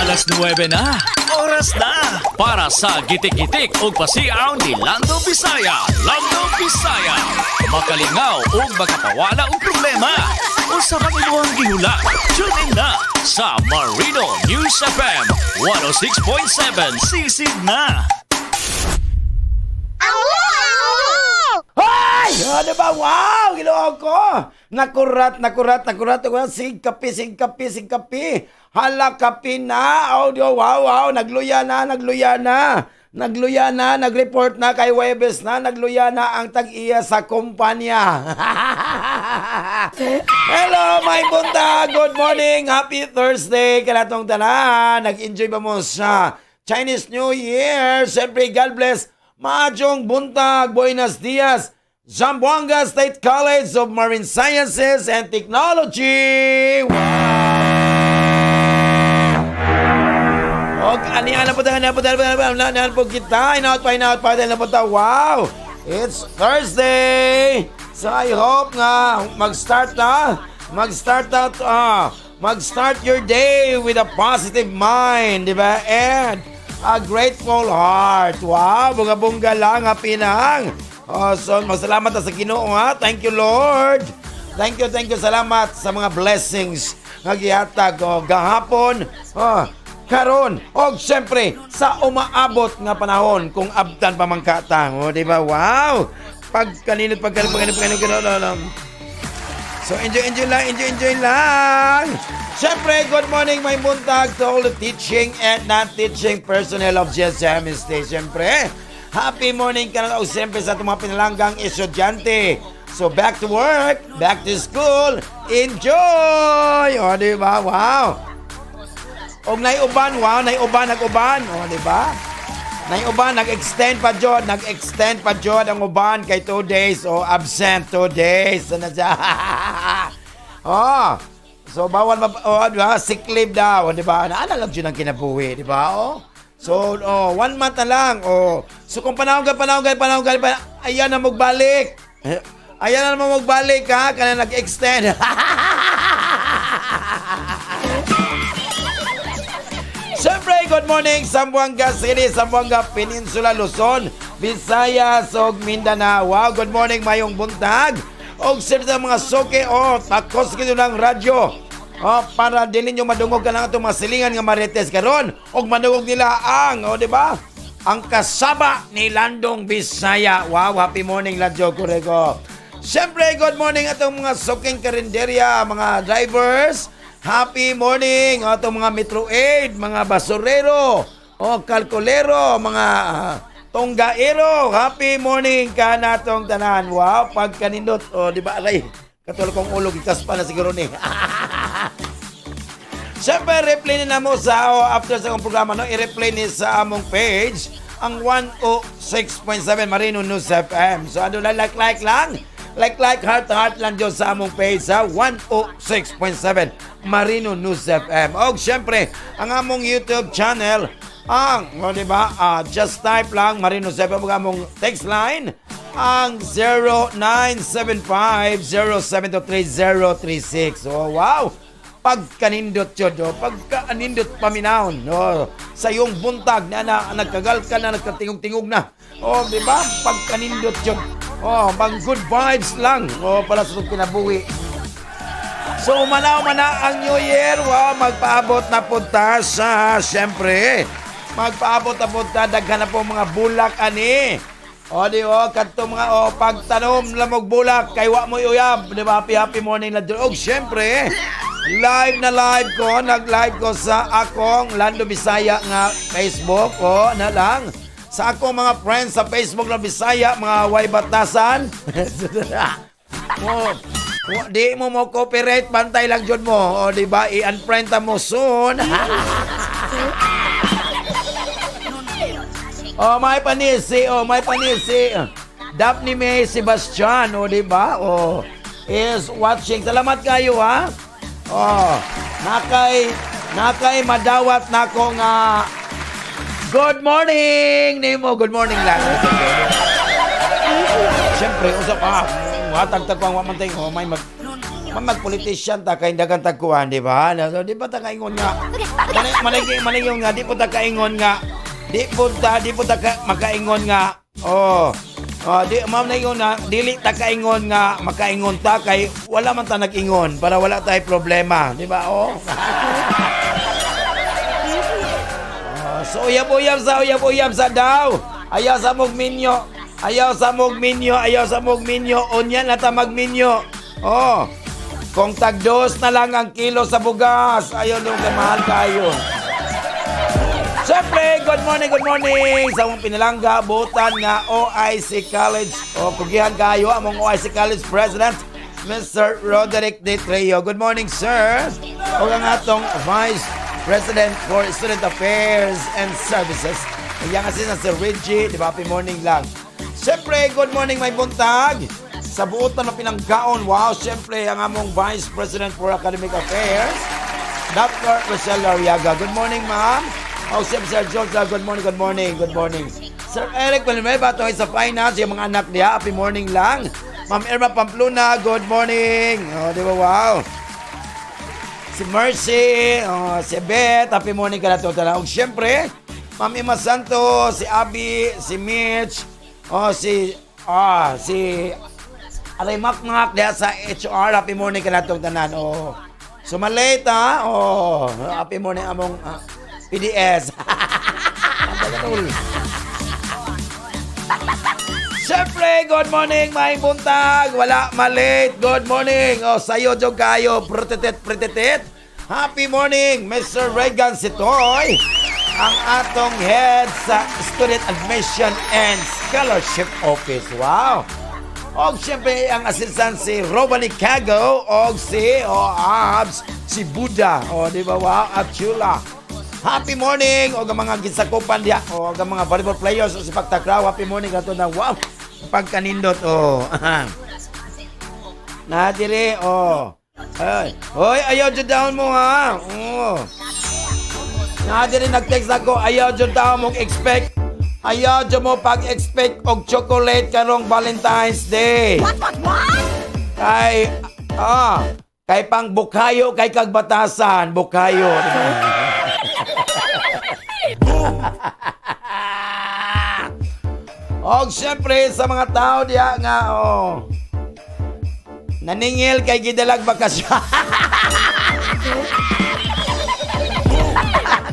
Alas 9 na. Oras na para sa gitik-gitik ug pasiaw ni Lando Bisaya. Lando Bisaya. Makalingaw ug makapawala og problema. Usa man imong gihula. Tune in na sa Marino News FM 106.7. Sisig na. Hoy! Ano ba? Wow! Ginoo ko! Nakurat, nakurat, nakurat, nakurat. Sig kape, sig kape, sig kape. Hala, kape na. Oh, wow. Nagluya na, nagluya na. Nagluya na, nagreport na kay Webes na, nagluya na ang tag-iya sa kumpanya. Hello, my buntag! Good morning! Happy Thursday! Kanatong tanan! Nag-enjoy ba mo sa Chinese New Year? Siyempre, God bless! Maayong buntag! Buenos dias! Zamboanga State College of Marine Sciences and Technology! Wow! Okay, ani ana po ana po ana ana po kita. Inaot pa, inaot pa, na po ta. Wow! It's Thursday! So I hope nga mag-start na. Mag-start out, mag-start your day with a positive mind, di ba? And a grateful heart. Wow, bunga-bunga lang, ha, pinang. Oh, so masalamat na sa Ginoo, ha. Thank you, Lord. Thank you, thank you. Salamat sa mga blessings nga gihatag, oh, gahapon. Oh, karon og syempre sa umaabot nga panahon kung abtan pa man ka ta. O, di ba? Wow! Pagkaninot, pagkaninot, pagkaninot, pagkaninot, pagkaninot. So enjoy, enjoy lang, enjoy, enjoy lang. Syempre, good morning, may buntag to all the teaching and non-teaching personnel of GSMST. Syempre, happy morning ka na syempre sa atong mga pinalanggang estudyante. So back to work, back to school, enjoy! O, di ba? Wow! Og naiuban, wow, naiuban, nag-uban. O, di ba? Naiuban, nag-extend pa jud, nag-extend pa jud ang uban kay 2 days o absent 2 days. Ano siya? Oh, so bawal ma, oh, di ba? Sick leave daw, di ba? Naana lang jud ang kinabuhi, di ba? Oh. So, oh, 1 month na lang. Oh. So kung panahon ka, panahon ka, panahon ka, ayan na magbalik. Ayan na naman magbalik, ha, kana nag-extend. Siyempre, good morning, Zamboanga City, Zamboanga Peninsula, Luzon, Visayas, ug Mindanao. Wow, good morning, mayong buntag. Og siyempre sa mga suki, oh, takos kayo ng radyo. Oh, para dili nyo madungog ka lang itong mga silingan nga marites karon. Og madungog nila ang, oh, di ba? Ang kasaba ni Landong Bisaya. Wow, happy morning, Ladyo Corrego. Siyempre, good morning atong mga suking karinderya, mga drivers. Happy morning atong mga Metro Aid, mga basurero, o kalkulero, mga tonggaero. Happy morning ka natong tanan. Wow, pagkanindot, o di ba aray, katulad kong ulo gikaspa na siguro ni. Siyempre, replay na mo sa oh, after sa akong programa, no, i-replay ni sa among page ang 106.7 Marino News FM. So ano lang, like like lang. Like, like, heart, heart lang dyan sa among page sa 106.7 Marino News FM. O, siyempre, ang among YouTube channel, ang, o, di ba, just type lang Marino News FM, ang among text line, ang 0975-073-036. Oh, wow! Pagkanindot yun, oh, pagkanindot paminahon, no, sa iyong buntag na, na nagkagal ka na, nagkatingog-tingog na. Oh, di ba? Pagkanindot yun. Oh, pang good vibes lang. Oh, para sa itong kinabuhi. So, umana-umana ang New Year. Wow, magpaabot na punta sa, siyempre, magpaabot na punta, daghan na po mga bulak, ani. O, di o, kadto mga, o, pagtanom, lamog bulak, kay wa mo uyab. Di ba, happy, happy morning na doon. O, siyempre, live na live ko, nag-live ko sa akong Lando Bisaya nga Facebook, o, na lang. Sa akong mga friends sa Facebook na Bisaya, mga way batasan. Oh, di mo mo copyright, bantay lang jud mo. O, di ba? I-unfriend ta mo soon. Oh, may panisi, oh, may panisi. Daphne May Sebastian, oh, di ba? Oh, is watching. Salamat kayo, ha? Oh, nakay madawat nako nga good morning nimo, good morning lang. Siyempre, usap ah, matagtag pa ang wamantay, oh, may mag Mag-politician ta kay dagan tagkuan, di ba? So, di ba ta kaingon nga? Manay manay nga di po ta kaingon nga. Di po ta makaingon nga. Oh. Oh, di ma'am na ingon nga dili ta kaingon nga makaingon ta kay wala man ta nag-ingon para wala tay problema, di ba? Oh. Oh, so uyab-uyab sa uyab-uyab sa daw. Ayaw sa mog minyo. Ayaw sa mog minyo, ayaw sa mog minyo. Unya na ta magminyo. Oh. Kung tagdos na lang ang kilo sa bugas, ayaw nung kay mahal kayo. Siyempre, good morning sa among pinalangga, butan nga OIC College. O kugihan kayo among OIC College President, Mr. Roderick De Treo. Good morning, sir. O ang atong Vice President for Student Affairs and Services. Kaya kasi na si Reggie, di ba? Happy morning lang. Siyempre, good morning, may buntag. Sa buotan na pinanggaon, wow, siyempre, ang among Vice President for Academic Affairs, Dr. Rochelle Arriaga. Good morning, ma'am. Oh, siyempre, Sir George, good morning, good morning, good morning. Sir Eric Villanueva, ito sa finance, yung mga anak niya, happy morning lang. Ma'am Irma Pamplona, good morning. Oh, di ba, wow. Si Mercy, oh, si Beth, happy morning ka na to. O, siyempre, Ma'am Emma Santos, si Abby, si Mitch, oh, si Aray Makmak diya sa HR, happy morning ka na itong tanan. Oh. So malate ha, oh, happy morning among PDS. Siyempre, good morning, may buntag. Wala malate. Good morning. Oh, sayo jog kayo. Protetet, protetet. Happy morning, Mr. Regan Sitoy, ang atong head sa Student Admission and Scholarship Office. Wow. Og siyempre, ang assistant si Robani Cago og si Abs, si Buddha. O, di ba? Wow, Abchula. Happy morning! Og ang mga gisakupan diya. O ang mga volleyball players o si Pagtakraw. Happy morning kato na. Wow! Pagkanindot. O. Na dire. O. Ay. Hoy, ayaw dyan down mo ha. O. Na dire nag-text ako. Ayaw dyan down mong expect. Ayaw dyan mo pag-expect og chocolate karong Valentine's Day. What, what, what? Kay, kay pang bukayo, kay kagbatasan. Bukayo. Og siyempre sa mga tao diya nga oh, naningil kay gidalag bakasyon.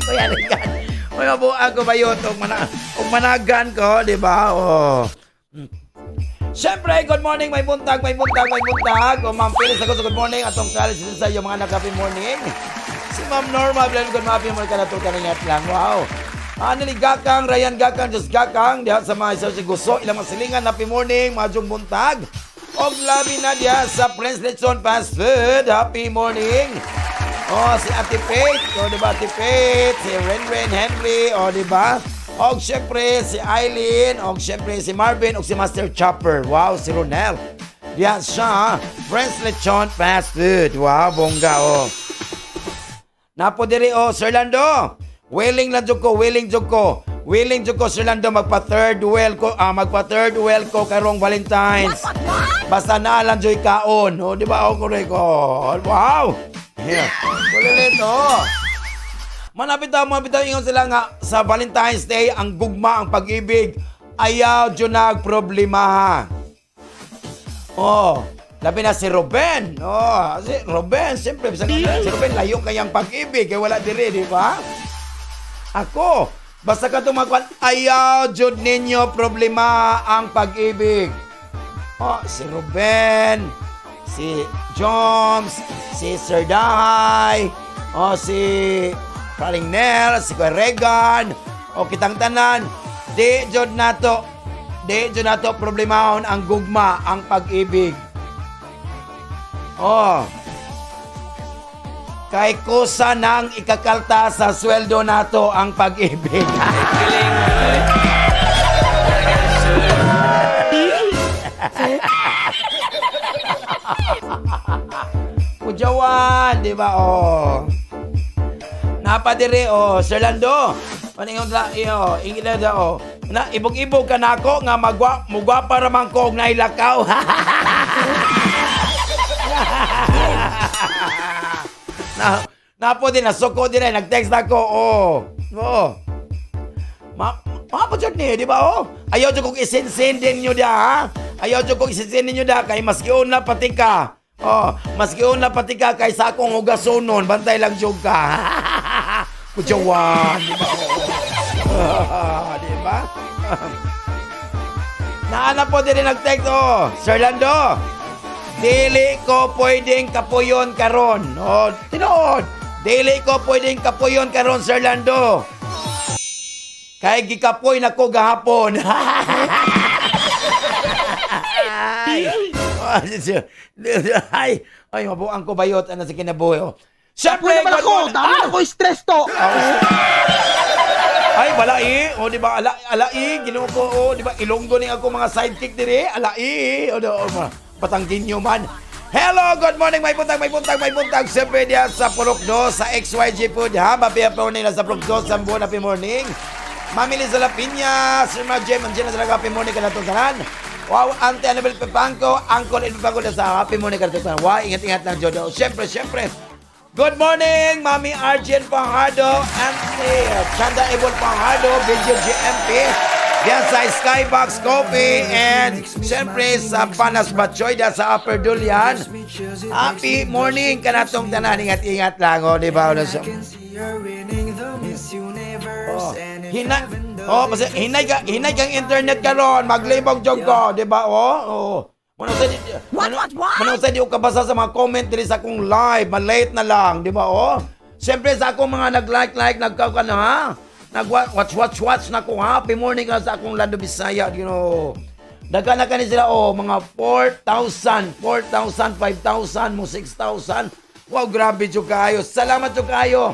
Kuya Regan, may mabuang ko ba yun? Og managan ko, di ba? Oh. Siyempre, good morning, may buntag, may buntag, may buntag. O Ma'am Phyllis, ako sa good morning. Atong college sa iyo mga anak, happy morning. Si Ma'am Norma, good morning, ka na to, kaningat lang. Wow. Anili Gakang, Ryan Gakang, Diyos Gakang, diha sa mga isa si Guso, ilang mga silingan, happy morning, madyong buntag. Og labi na diha sa Prince Lechon Fast Food, happy morning. Oh, si Ate Faith, oh, di ba Ate Faith, si Renren Henry, oh, di ba? Og syempre si Eileen, og syempre si Marvin, og si Master Chopper. Wow, si Ronel. Diha siya, Prince Lechon Fast Food. Wow, bongga, oh. Napo diri, oh, Sir Lando. Willing lang jud ko, willing jud ko. Willing jud ko Sir Lando magpa third wheel ko, magpa third wheel ko karong Valentine's. Basta na lang joy kaon. Oh, di ba? Oh, correct. Oh, wow. Yeah. Kulilit, oh. Manapit daw ingon sila nga sa Valentine's Day ang gugma, ang pag-ibig. Ayaw jud nagproblema ha. Oh, labi na si Ruben. Oh, si Ruben, siyempre si Ruben layo kayang pag-ibig kay wala diri, di ba? Ako, basta ka tumakwan, ayaw jud ninyo problema ang pag-ibig. Oh, si Ruben, si Joms, si Sir Dahay, oh, si Paring Nel, si Kuya Regan, o kitang tanan, di jud nato problemahon ang gugma, ang pag-ibig. Oh, kay kusa nang ikakalta sa sweldo nato ang pag-ibig. Pujawan, di ba? Oh. Napadiri, oh, Sir Lando. Paningon la, iyo, ingila da, oh. Na ibog-ibog ka nako nga mugwa para man ko og nailakaw. Na napo din nasuko din ay nag-text ako. Oh. Oh. Ma pa jud ni, di ba oh? Ayaw jud kong isinsin din niyo da, ha? Ayaw jud kong isinsin ninyo da kay maski una pati ka. Oh, maski una pati ka kay sa akong hugasonon, bantay lang jud ka. Kujawan, di ba? Oh. Di ba? Naana po din nag-text, oh. Sir Lando, dili ko pwedeng kapuyon karon. Oh, tinuod. Dili ko pwedeng kapuyon karon, Sir Lando. Kay gikapoy na ko gahapon. Ay, ay, ay, mabuang ko bayot ana sa kinabuhi. Oh. Siyempre, naman ako, dami na ko stress to. Ay, balai. O, di ba? Ala, alai. Ginoo ko, o, di ba? Ilonggo ni ako mga sidekick dire. Alai. O, di, o, Patangkin nyo man. Hello, good morning. May buntag, may buntag, may buntag. Siyempre, diyan sa Purok 2, sa XYG Food, ha? Happy morning na sa Purok 2, sa buwan, happy morning. Mami Liza La Piña, Sir Marjem, andiyan na talaga, happy morning ka na itong tanan. Wow, Auntie Annabel Pepangco, Uncle Ed Pepangco na sa happy morning ka na itong tanan. Wow, ingat-ingat lang, Jodo. Siyempre, siyempre. Good morning, Mami Arjen Fajardo, Auntie Chanda Ebol Fajardo, Video GMP, diyan sa Skybox Coffee, and siyempre sa Panas Batchoy, diyan sa Upper Dulian. Happy morning ka na itong tanan. Ingat-ingat lang, o, di ba? Oh, hinay, oh, kasi hinay ka, hinay kang internet karon, maglibog jog ko, di ba? Oh, oh. What, what? Mano sa di ko kabasa sa mga comment diri sa akong live, malate na lang, di ba? Oh. Siyempre sa akong mga nag-like like, nagka na ha. Nag-watch watch watch na ko, happy morning ka sa akong Lando Bisaya, you know. Daghan na kani sila, oh, mga 4,000, 4,000, 5,000, mo 6,000. Wow, grabe jud kaayo. Salamat jud kaayo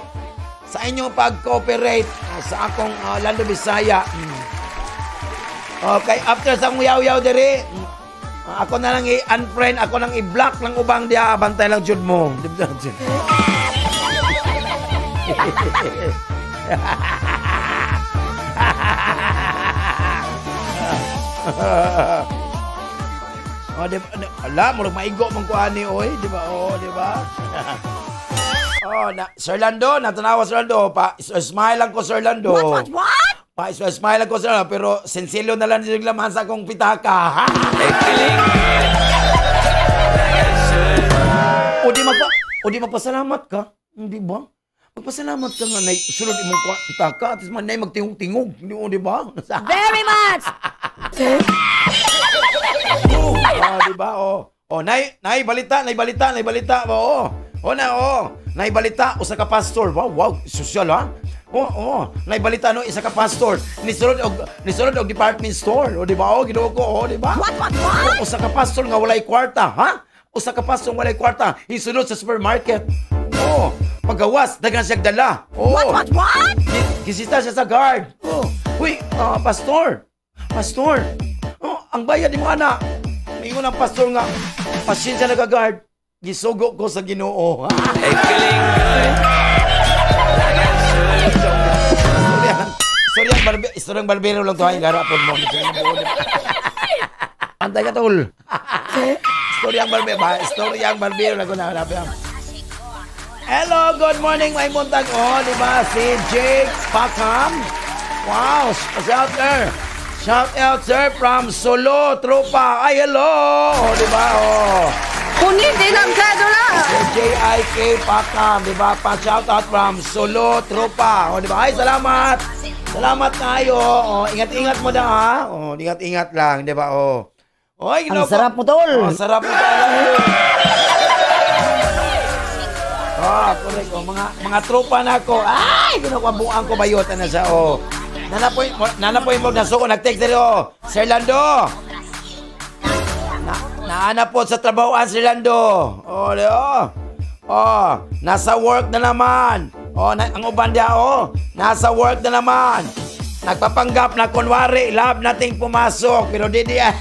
sa inyong pag-cooperate sa akong Lando Bisaya. Okay, after sa akong yaw-yaw diri, ako na lang i-unfriend, ako nang i-block lang ubang diya, bantay lang jud mo. Oh, di ba? Ala, murag maigo man ko ani oy, di ba? Oh, di ba? Oh, na, Sir Lando, natanawa Sir Lando, pa smile lang ko Sir Lando. What, what, what? Pa smile lang ko Sir Lando, pero sinsilo na lang yung laman sa akong pitaka. O di magpasalamat ka, hindi ba? Magpasalamat ka nga, nay, sulod imong pitaka, at man nay magtingog-tingog, di ba? Very much! Oh, di ba? Oh. Oh, nay, nay balita, nay balita, nay balita. Oo. Oh, na, oh. Nay balita usa ka pastor. Wow, wow, sosyal ha. Oh, oh, nay balita no isa ka pastor. Nisulod og department store. O di ba? Oh, Ginoo ko, oh, di ba? What, what, what? Oh, usa ka pastor nga walay kwarta, ha? Usa ka pastor nga walay kwarta, isulod sa supermarket. Oh, pagawas daghan siya dala. Oh. What, what, what? Gisita siya sa guard. Oh. Uy, pastor. Pastor. Oh, ang bayad nimo ana. Mingon ang pastor nga, pasensya na ka guard. Gisugo ko sa Ginoo. Sorry, istoryang barbero lang to. Ay, garapon mo. Antay ka, tol. Istoryang barbero. Istoryang barbero lang ko na. Hello, good morning, may buntag. Oh, di ba? Si Jake Pacam. Wow, shout out. Shout out, sir, from Solo, Tropa. Ay, hello. Oh, di ba? Oh. Kunin din ang cedula. J-I-K Pacam, di ba? Pa-shout out from Solo, Tropa. O, di ba? Ay, salamat. Salamat tayo. O, ingat-ingat mo na, ha? O, ingat-ingat lang, di ba? O. Oy, ang sarap mo, tol. O, sarap mo, tol. Oh, correct. O, mga tropa na ako. Ay, ginukuha ko bayot na siya. O. Nanapoy mo nasuko nag-text dito. O. Sir Lando. Naana po sa trabahoan si Lando. O, oh, oh, nasa work na naman. O, ang uban diya, oh, nasa work na naman. Nagpapanggap na kunwari, love nating pumasok. Pero di diya.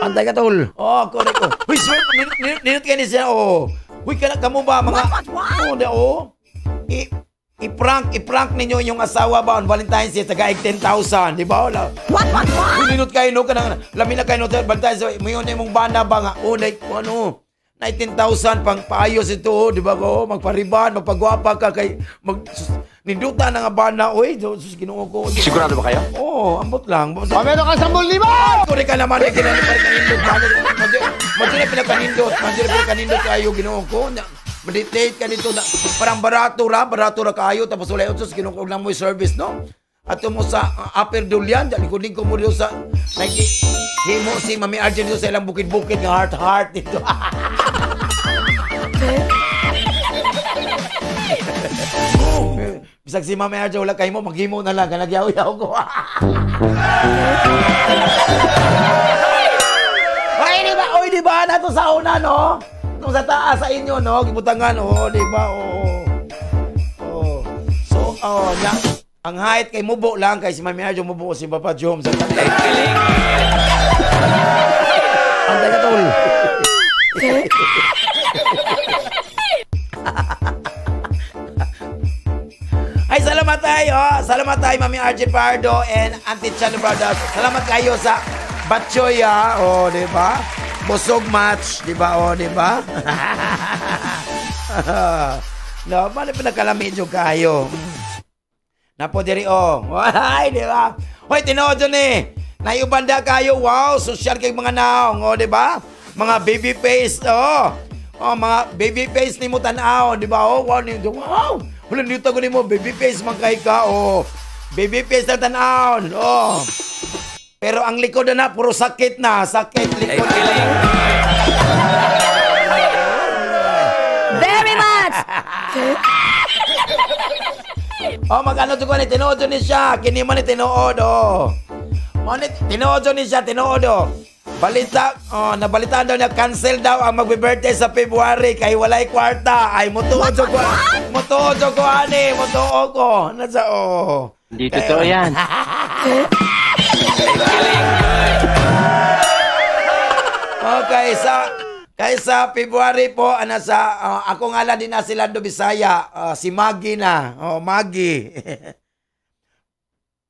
Antay ka, tol. Oh, correct. Oh. Uy, sir, ninot kayo ni siya, oh. Uy, kamo ba, mga... What, what, what? Oh, di, oh. I-prank ninyo inyong asawa ba on Valentine's Day, tagaig 10,000, di ba? Wala. What? What? What? Minut kayo no kanang lami na kayo no Valentine's Day, mayon na imong bana ba nga oh like ano 19,000 pang paayos ito, oh, di ba ko? Magpariban, magpagwapa ka kay mag sus, ninduta na nga bana, oy, sus Ginoo ko. Sigurado ba kayo? Oo, ambot lang. O, meron kang 10,000! Kuri ka naman, eh, kinani pa rin kanindot. Madyo na pinakanindot. Madyo na pinakanindot kayo, Ginoo ko. Meditate ka nito. Na, parang barato ra kayo. Tapos wala yun, sus, Ginoo ko lang mo yung service, no? At mo sa Upper Dulian, likod-likod mo dito sa, himo si Mami Arjen dito sa ilang bukid-bukid nga heart-heart dito. Bisag si Mami Arjen, wala kayo mo, maghimo na lang, nagyaw-yaw ko. Ay, di ba? Oy, di ba? Nato sa una, no? Itong sa taas sa inyo, no? Gibutangan, oh, di ba? Oo. Oh. So, oh, na, ang height kay mubo lang, kay si Mami Arjen, mubo si Papa Joms. Ang taga tol. Ay, salamat tayo. Salamat tayo, Mami Arjen Pardo and Auntie Chano Brothers. Salamat kayo sa Batchoy, ah. Oh, di ba? Busog match, di ba? Oh, di ba? No, paano pinakalami dyan kayo? Napo diri, oh. Ay, di ba? Hoy, tinuod yun eh. Naiubanda kayo. Wow, social kay mga naong, oh, di ba? Mga baby face, oh. Oh, mga baby face ni mo tan-aw, di ba? Oh, wow, wow. Wala nito ko nimo baby face man kay ka, oh. Baby face na tan-aw, oh. Pero ang likod na puro sakit na, sakit likod. Very much. Oh, magano to ko ni tinuod ni siya, kini man ni tinuod, oh. Mo ni tinuod ni siya, tinuod, oh. Balita, oh, nabalitaan daw niya, cancel daw ang magbe-birthday sa February kay walay kwarta. Ay, mutuo ko. Mutuo ko ani, mutuo ko. Nasa oh. Hindi totoo yan. Okay, sa February po, ana sa ako nga lang din na si Lando Bisaya, si Maggie na. Oh, Maggie.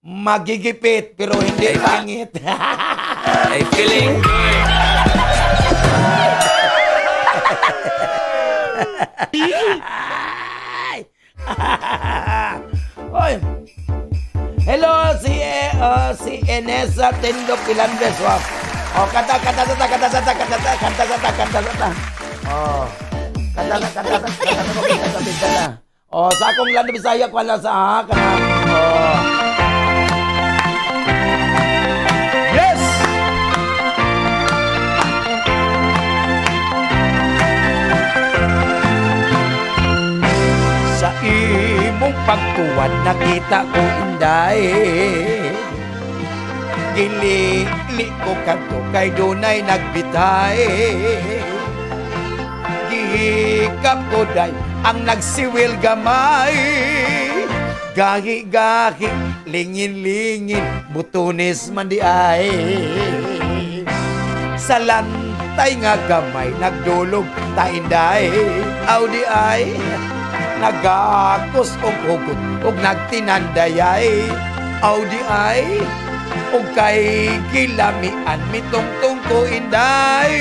Magigipit pero hindi pangit. I feeling good. Oy. Hello si si Enesa Tendo Pilandres. Wow. Oh, kanta kanta kanta kanta kanta kanta kanta kanta kanta kanta. Oh. Kanta kanta kanta kanta kanta. Oh, sa akong Lando Bisaya ko lang sa kana. Oh. Yes. Sa imong pagtuwad nakita ko inday. Gili ko kadto kay dunay nagbitay. Gihikap ko day ang nagsiwil gamay. Gahi-gahi, lingin-lingin, butunis man di ay. Sa lantay nga gamay nagdulog ta inday. Aw di ay. Nagakos og hugot og nagtinandayay. Aw di ay. Og kay gilamian mitungtong ko inday.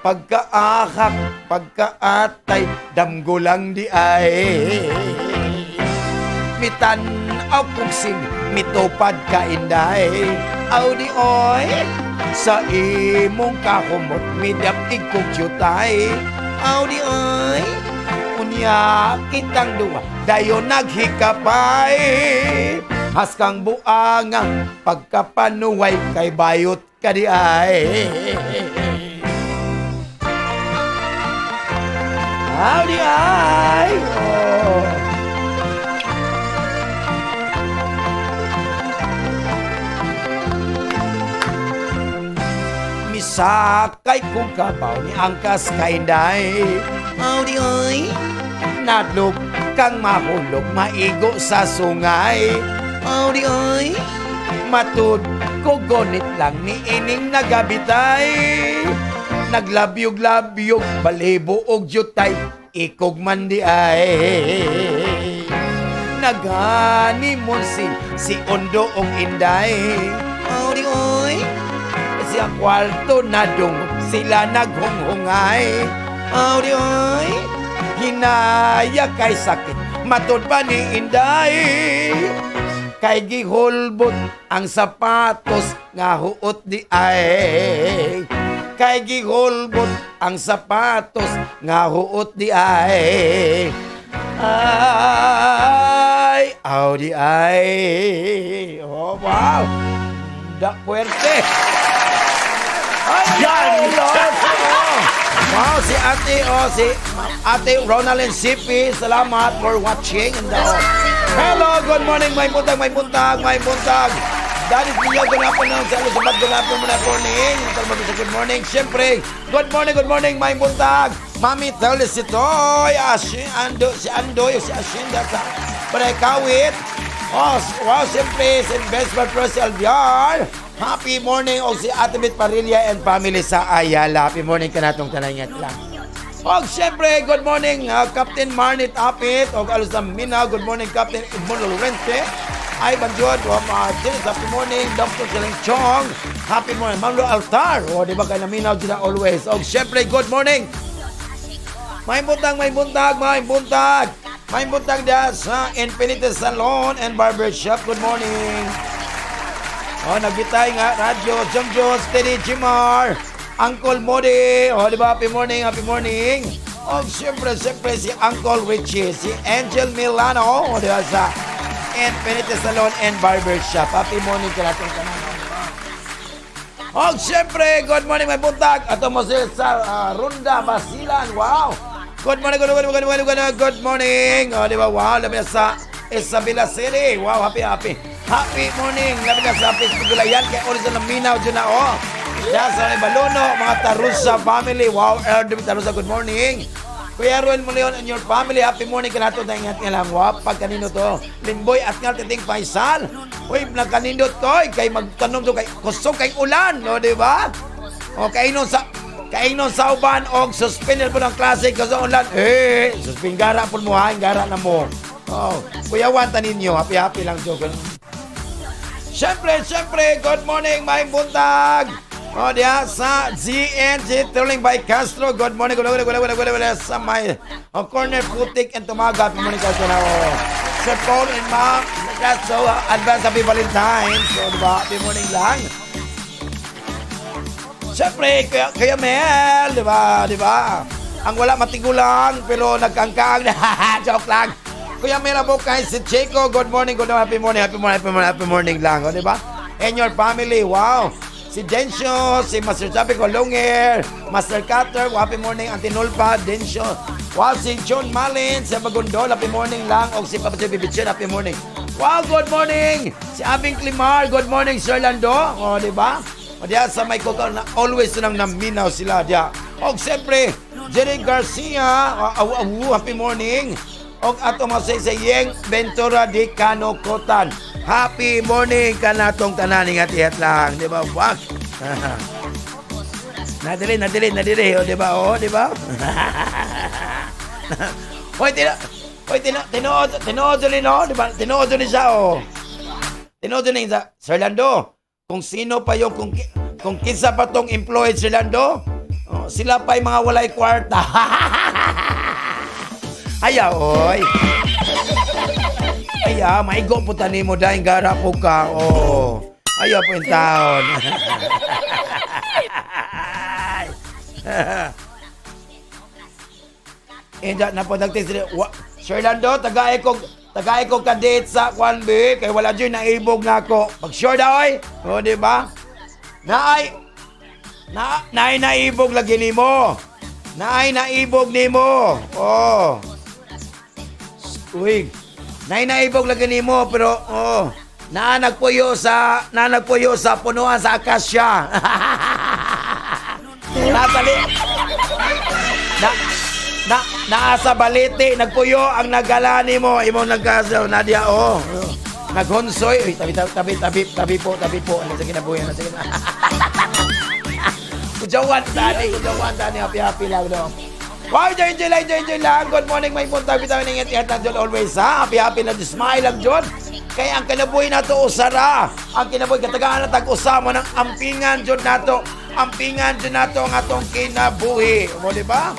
Pagkaahak, pagkaatay, damgo lang di ay. Mitan-aw kong sin, mitupad ka inday. Aw di oy, sa imong kahumot, midapig kong tiyutay. Aw di oy, unya kitang duwa, dayon naghikapay. Haskang buanga, pagkapanuway, kay bayot ka di ay. Aw di ay. Oh. Misakay kong kabaw ni angkas kainday. Aw di ay. Nadlog kang mahulog, maigo sa sungay. Aw di ay. Matud ko gonit lang ni ining nagabitay. Naglabyog-labyog, balibo og jutay, ikog man di ay. Naghanimon si Ondo og Inday. Oh, di oy. Siya kwarto na dong sila naghunghungay. Oh, di oy. Hinaya kay sakit matud pa ni Inday. Kay gihulbot ang sapatos nga huot di ay. Kay gihulbot ang sapatos nga huot di ay. Ay, aw di ay. Oh, wow. Da puwerte. Ay, yan! Wow, si Ate, oh, si Ate Ronaldin Sipi. Salamat for watching. And, oh, hello, good morning. May buntag, may buntag, may buntag. Danis niyo, good afternoon. Sa Elizabeth, good afternoon, good morning. Good morning. Siyempre, good morning, may buntag. Mami Telis Sitoy, Ashin, Ando, si Andoy, si Ashinda sa Parekawit. Oh, wow, siyempre, si Best Friend si Alviar. Happy morning o si Ate Bit Parilla and family sa Ayala. Happy morning ka natong tanangat lang. O siyempre, good morning, Captain Marnit Apit o Alos Mina. Good morning, Captain Edmundo Lorente. Ay, Banjod, happy morning, Dr. Siling Chong. Happy morning, Manlo Altar. O, di ba kayo naminaw sila always. O siyempre, good morning. May buntag, may buntag, may buntag. May buntag da sa Infinity Salon and Barbershop. Good morning. O, nagbitay nga, Radyo, Jomjo, Steady, Jimar, Uncle Modi. O, di ba? Happy morning, happy morning. O, siyempre, siyempre, si Uncle Richie, si Angel Milano. O, di ba, sa Infinity Salon and Barbershop. Happy morning ka natin kanan. O, siyempre, good morning, may buntag. Ato mo sila sa Runda, Basilan. Wow! Good morning, good morning, good morning, good morning, good morning. O, di ba? Wow, labi na sa Isabela City. Wow, happy, happy. Happy morning. Labi na sa Facebook Gulayan. Kay Oris na Minaw dyan na, oh. Diyan sa Balono, mga Tarusa family. Wow, Erdo Tarusa, good morning. Kuya Ruel Muleon and your family, happy morning ka nato. Ingat nga lang. Wow, pag kanino to. Limboy at nga titing Faisal. Uy, nagkanindot ko. Kay magtanom to, kay kusog kay ulan. No, di ba? O, kainon sa uban og suspended po ng klase kasi ulan. Eh, suspend gara po mo ha, gara na mo. Oh, Kuya Juan taninyo, happy happy lang joke. Siyempre, siyempre, good morning, may buntag. O, diya sa GNG Turing by Castro. Good morning, good morning, good morning, good morning, sa may corner Putik and Tumaga. Happy morning, Castro na. Oh. Sir Paul and Ma'am Castro, advance happy Valentine's. So, diba, happy morning lang. Siyempre, Kuya Mel, diba, diba? Ang wala matigulang, pero nagkangkang. Joke lang. Kuya Mel, abo kay si Chico. Good morning, happy morning, happy morning, happy morning, happy morning lang. O, diba? And your family, wow. Si Densyo, si Master Chapi Colonger, Master Cutter, happy morning, Antinulpa, Densyo. Wow, si John Malin, si Bagundol, happy morning lang. O si Papa Bibitchen, happy morning. Wow, good morning. Si Abing Climar, good morning, Sir Lando. O, diba? O diya sa may kukaw na always nang naminaw sila diya. O siyempre, Jerry Garcia, happy morning. O ato masay sa Yeng Ventura di Kanokotan. Happy morning kanatong tanan, ingat-ingat lang, di ba? Wak. Nadili, nadili, nadili, o di ba? O, di ba? Hoy, tinuod, tinuod ni no, di ba? Tinuod ni siya, o. Tinuod ni siya. Sir Lando, kung sino pa yung, kung kinsa pa tong employed Sir Lando, oh, sila pa yung mga walay kwarta. Ayaw, oy. Ayaw, maigo po tani mo dahil gara po ka. Oh. Ayaw po yung taon. Inja, napadagting sila. Sir Lando, tagay ko kadate sa 1B, kay wala dyan, naibog na ako. Pag-sure na, oy. O, di ba? Naay, naibog lagi nimo. Naay, naibog nimo. Oh. Uy. Naay, naibog lagi nimo, pero, oh. Naanagpuyo sa punuan sa akasya. Natali. Naa sa baliti, nagpuyo ang nagala nimo, imong nagkasaw nadia, oh. Naghonsoy, uy, tabi tabi tabi tabi po, tabi po. Ano sa kinabuhi, ano sa kinabuhi. Kujawan tani, happy happy lang do. Wow, enjoy, enjoy lang, enjoy, enjoy lang. Good morning, may buntag. Bitaw ng ingat lang dyan always, ha? Happy, happy lang, smile lang dyan. Kaya ang kinabuhi nato usara. Ang kinabuhi, katagaan na tag-usa mo ng ampingan dyan nato. Ampingan dyan nato ang atong kinabuhi. O, di ba?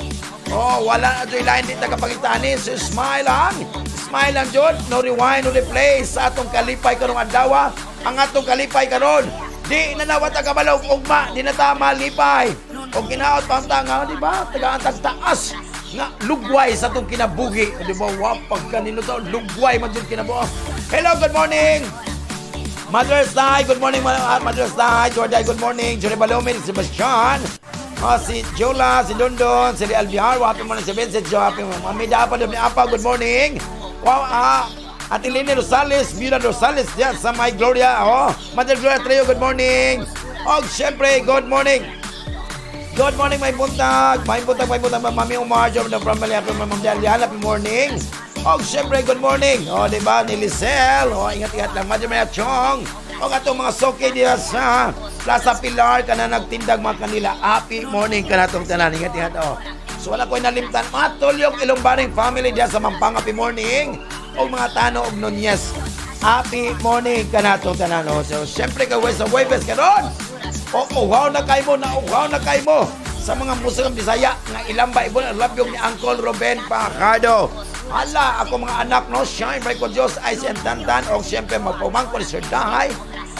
Oh, wala na dyan lain di tagapangitani. So, smile lang. Smile lang dyan. No rewind, no replay. Sa atong kalipay karong adlaw. Ang atong kalipay karon. Di na nawat ang kabalog ugma, di na ta malipay. O ginaot pa ang tanga, di ba? Tagaan tag taas nga lugway sa atong kinabuhi. O, di ba? Wa pagkanino to, lugway man jud kinabuhi. Hello, good morning. Mother's Day, good morning, Mother's Day. Jordan, good morning. Johnny Balomin, Sebastian. Si Jola, si Dondon, si Albiar, happy morning si Vincent, Jo, happy morning. Mami Dapa, Dami Apa, good morning. Wow, Ate Lene Rosales, Mira Rosales, yan sa My Gloria. Oh, Mother Gloria Trio, good morning. Oh, syempre, good morning. Good morning, may buntag. May buntag, may buntag. Mami Umar, Job na from Malia, from Ma'am Dalian, happy morning. Oh, syempre, good morning. Oh, di ba? Ni Lisel. Oh, ingat-ingat lang. Mother Maria Chong. Oh, atong mga soke diya sa Plaza Pilar, kana nagtindag mga kanila. Happy morning ka na itong tanan. Ingat-ingat, oh. So, wala ko'y nalimtan. Mga tulyok, Ilongbaring family diya sa Mampang, happy morning. O mga Tano og Nunez. Happy morning ka na itong tanan. Oh. So, syempre, kaway sa Huwebes karon. O, uhaw na kay mo, nauhaw na kay mo sa mga musikang Bisaya nga ilamba ibon ang labyog ni Uncle Ruben Fajardo. Hala, ako mga anak, no, shine bright ko Diyos, ay si Antantan, o siyempre magpumangko ni Sir Dahay,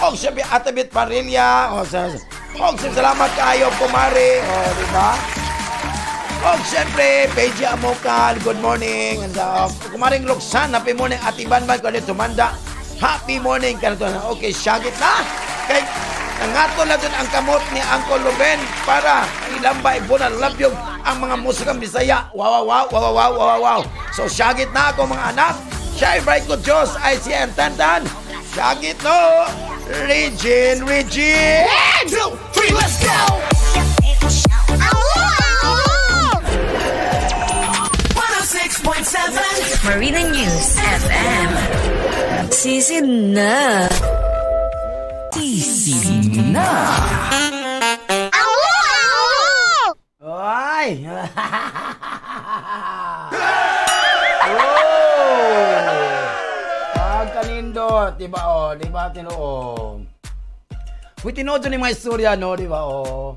o siyempre Atabit Parilla, o, o siyempre salamat kayo, kumari, o, di ba? O siyempre, Paige Amokal, good morning. And, kumaring Roxanne, happy morning. Ati Banban, kung ano tumanda, happy morning. Kanito na, okay, syagit na. Kay, nangato na dun ang kamot ni Uncle Ruben para ilamba ibon ang labyog ang mga musikang Bisaya. Wow, wow, wow, wow, wow, wow. So, syagit na ako mga anak. Shine bright ko Diyos, ay si Antantan. Syagit no. Regine, Regine. 1, 2, 3, let's go! 106.7 Marina News FM. Season na. Season na. Ay! Oh! Pagkanindot, di ba? Oh, di ba tinuo? Uy, tinuod yun yung mga istorya, no? Di ba? Oh.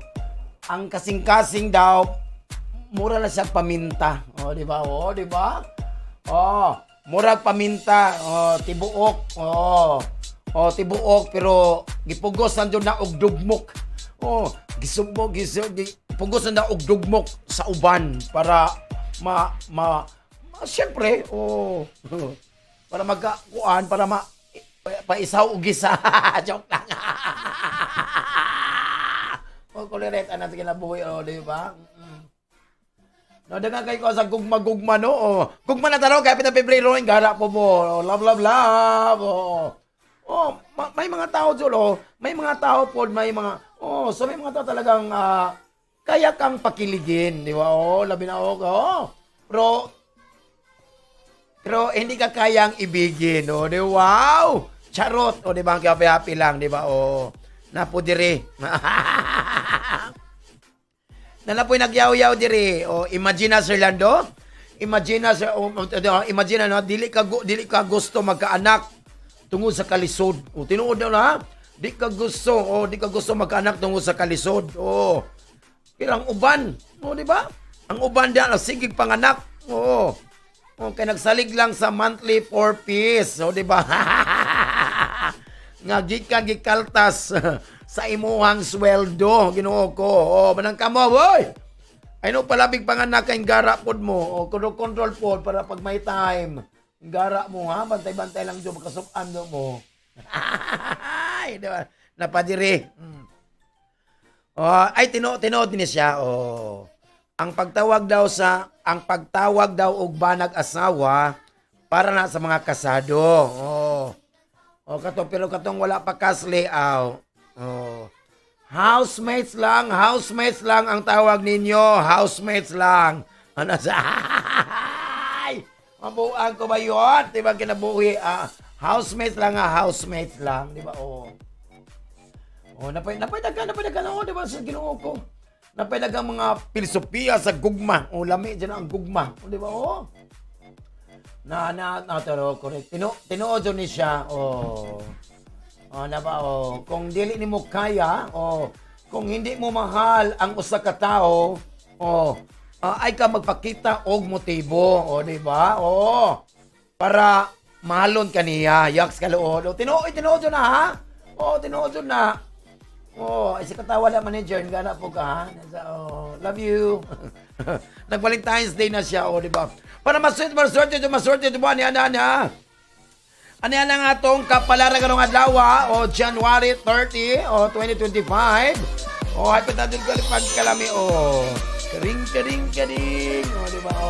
Ang kasing-kasing daw, mura na siya paminta. Oh, di ba? Oh, di ba? Oh, murag paminta, oh, tibuok. Oh. Oh, tibuok pero gipugos na jud na og dugmok. Oh, gisubok gipugos na og dugmok sa uban para ma ma, ma siyempre, oh, para magkakuan, para ma paisaw og gisa. Joke lang. Oh, kuliret ana sa kinabuhi, oh, di ba? No, daghang kay ko sa gugma-gugma, no. Oh, gugma na taro kay pita Pebrero ing gara po mo. Oh, love, love, love. Oh. Oh, may mga tao jud, oh. May mga tao pod, may mga oh, so may mga tao talagang kaya kang pakiligin, di ba? Oh, labi na og, oh. Pero hindi ka kayang ibigin, oh, di wow. Charot, oh, di ba? Happy happy lang, di ba? Oh, napo diri. Nalapoy nagyaw-yaw diri. O, imagine na, Sir Lando. Imagine na, sir, oh, imagine na, no? Dili ka gusto magkaanak tungod sa kalisod. O, tinuod na, ha? Di ka gusto, o, di ka gusto magkaanak tungod sa kalisod. O, pero ang uban, o, di ba? Ang uban diyan, ang sigig panganak. O, okay, nagsalig lang sa monthly 4-piece. O, di ba? Nga gikan gikaltas sa imuhang sweldo, Ginoo ko. O, manang kamo, boy. Ay no palabig panganak kay gara pod mo. O, control pod para pag may time. Gara mo, ha, bantay-bantay lang do makasukan do mo. Ay, di ba? Napadiri. Oh, ay tinuod ni siya. Oh. Ang pagtawag daw og banag asawa para na sa mga kasado. Oh. O kato pero katong wala pa kasli aw. Oh. Housemates lang ang tawag ninyo, housemates lang. Ano sa? Ay! Mabuang ko ba yun? Di ba kinabuhi? Housemates lang, housemates lang, di ba? Oh. Oh, napay daghan, oh, di ba sa Ginoo ko. Napay daghang mga filosofiya sa gugma. O lami dyan ang gugma. O, di ba? Oh. Na na na pero correct. Tinuod jud ni siya. Oh. Oh, na ba, oh. Kung dili nimo kaya, oh, kung hindi mo mahal ang usa ka tawo, oh, ay ka magpakita og motibo, oh, di ba? Oh. Para mahalon ka niya, yaks ka luod. Oh, tinuod tinuod jud na ha. Oh, tinuod jud na. Oh, ay si katawa na manager, gana po ka ha. Nasa, oh, love you. Nag-Valentine's Day na siya, oh, di ba? Para maswerte, maswerte, maswerte, di ba? Niya na, niya. Ano yan ang atong kapalaran karong adlaw, o January 30, o 2025. O, ay patadul ko pagkalami, o. Karing, karing, karing. O, di ba? O.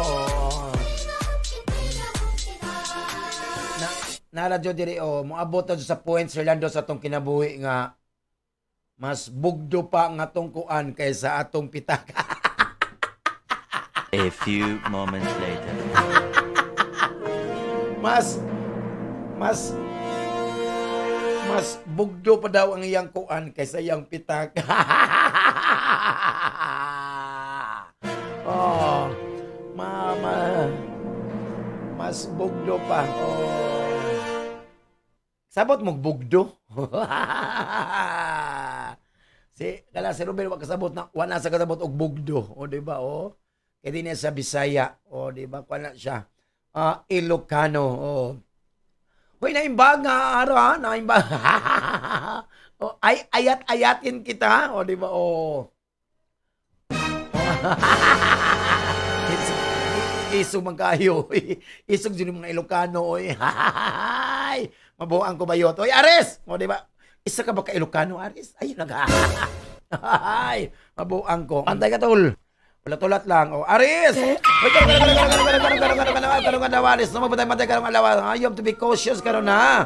Na, naradyo diri, o, moabot na sa point, Sir Lando, sa atong kinabuhi nga mas bugdo pa ang atong kuan kaysa atong pitaka. A few moments later. mas mas mas bugdo pa daw ang iyang kuan kaysa iyang pitaka. Oh, mama, mas bugdo pa. Oh. Sabot mo bugdo. Si kala si Ruben wa kasabot na wala sa kasabot og bugdo, o di ba? Oh. Kay di niya sa Bisaya, o di ba? Kuan na siya. Ilocano, oh. Hoy, naimbag nga araw, ha? Naimbag. Oh, ay ayat-ayatin kita, o di ba? Oh. Isog man kayo. Isog jud mga Ilocano, oy. Mabuang ko bayot. Oy, Aris! O di ba? Isa ka ba ka Ilocano, Aris? Ay, nag. Ay, mabuang ko. Antay ka, tol. Ulat-ulat lang. O, Aris! Aris, no, magbantay-bantay ka ng alawa. You have to be cautious karon ha.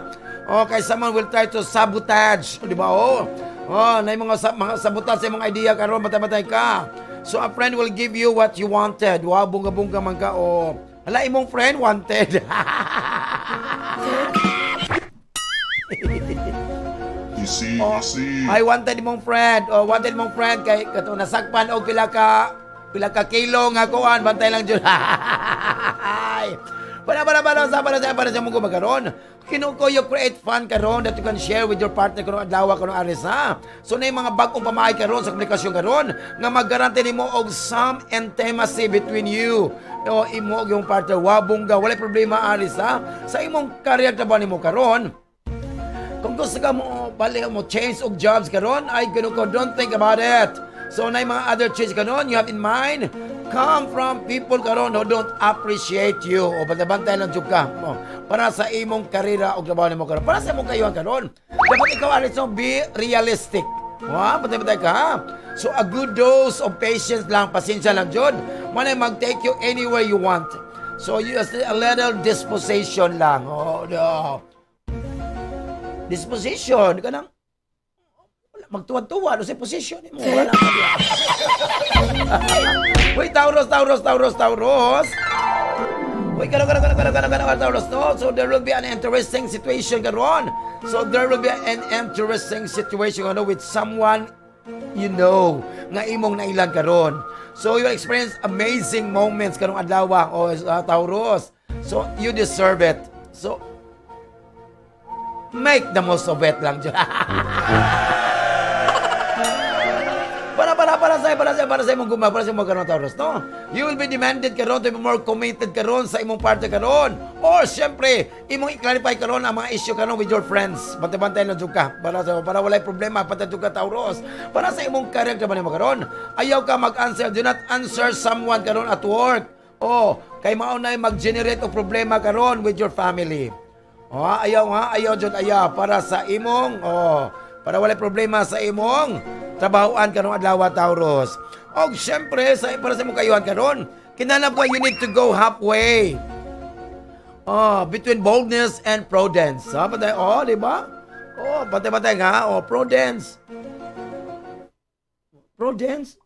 Okay, someone will try to sabotage. O, di ba? Oh, oh, na yung mga sabotage sa mga idea karon, bantay-bantay ka. So, a friend will give you what you wanted. Wow, bunga-bunga man ka. O, hala, imong friend wanted. You see, oh, you see. I wanted mong friend. Oh, wanted mong friend kay kato nasakpan og pila ka kilo nga kuan, bantay lang jud. Para para para sa para sa para sa mong karon. Kinuko you create fun karon that you can share with your partner karon adlaw karon Aris ha. So na yung mga bag-ong pamahay karon sa komunikasyon karon nga maggarante nimo og some intimacy between you. O imo og imong partner, wa bongga, walay problema Aris ha. Sa imong career trabaho nimo karon. Kung gusto ka mo balik mo change og jobs karon, ay gano ko, don't think about it. So na yung mga other change karon you have in mind come from people karon who don't appreciate you. O bantay-bantay lang jud ka. O, para sa imong karera og trabaho nimo karon, para sa imong kayuhan karon, dapat ikaw Aris, no, be realistic. Wa, bantay-bantay ka ha. So a good dose of patience lang, pasensya lang jud. Manay mag-take you anywhere you want. So you just a little disposition lang. Oh, no. Disposition kanang magtuwad-tuwad sa position nimo, wala ka. Uy, Taurus, Taurus, Taurus, Taurus. Uy, kano kano kano kano kano kano Taurus, no? So there will be an interesting situation karon. So there will be an interesting situation ano with someone you know nga imong nailan karon. So you will experience amazing moments karong adlaw, o Taurus. So you deserve it. So make the most of it lang dyan. Para sa imong guma, para sa imong karon Taurus, no? You will be demanded karon to be more committed karon sa imong partner karon. Or syempre, imong i-clarify karon ang mga issue karon with your friends. Bantay-bantay lang jud ka para walay problema pati jud ka Taurus. Para sa imong career ka ba nimo karon? Ayaw ka mag-answer, do not answer someone karon at work. Oh, kay mao na mag-generate og problema karon with your family. Oh, ayaw ha, ayaw jud ayaw para sa imong, oh, para walay problema sa imong trabahoan karong adlaw Taurus. Og syempre sa para sa imong kayuhan karon, kinahanglan po you need to go halfway. Oh, between boldness and prudence. Ha, patay, oh, di ba? Oh, patay-patay nga, oh, prudence. Prudence?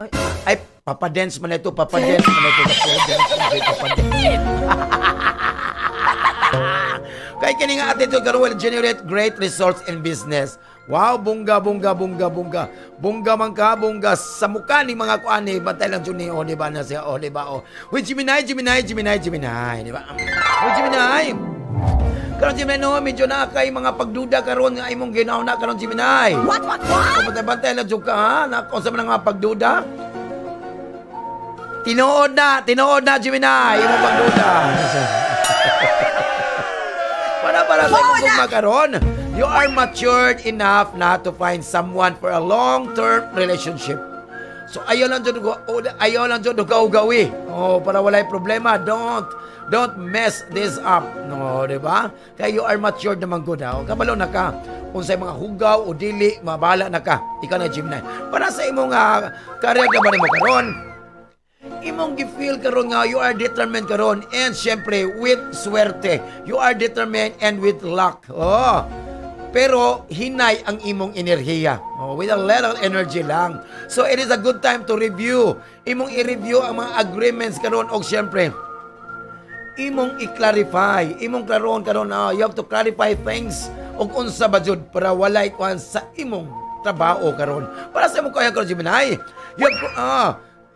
Ay, ay papadance man ito, papadance man ito, prudence, papadance. Kay Kay kini nga attitude karon will generate great results in business. Wow, bongga, bongga, bongga, bongga. Bongga man ka, bongga sa mukha ni mga kuan ni bantay lang jud ni, oh, di ba na siya, oh, di ba, oh. Uy, Gemini, Gemini, Gemini, Gemini, di ba? Uy, Gemini. Karon Gemini, no, medyo na kay mga pagduda karon nga imong ginaw na karon, Gemini. What, what, what? So, bantay-bantay lang jud ka, ha? Na unsa man ang mga pagduda? Tinuod na, Gemini, imong pagduda. Para sa imong gugma karon, you are matured enough na to find someone for a long-term relationship. So ayaw lang jud gawi. Oh, para walay problema. Don't mess this up. No, di ba? Kay you are matured naman gud, ha. Kabalo na ka unsay mga hugaw o dili, mabala na ka. Ikaw na, Gemini. Para sa imong career ka ba nimo karon? Imong gi-feel karon nga you are determined karon, and syempre with swerte. You are determined and with luck. Oh. Pero hinay ang imong enerhiya. Oh, with a little energy lang. So it is a good time to review. Imong i-review ang mga agreements karon og syempre imong i-clarify. Imong klaroon karon, you have to clarify things og unsa ba jud para walay kuan sa imong trabaho karon. Para sa imong kaya karon, Gemini.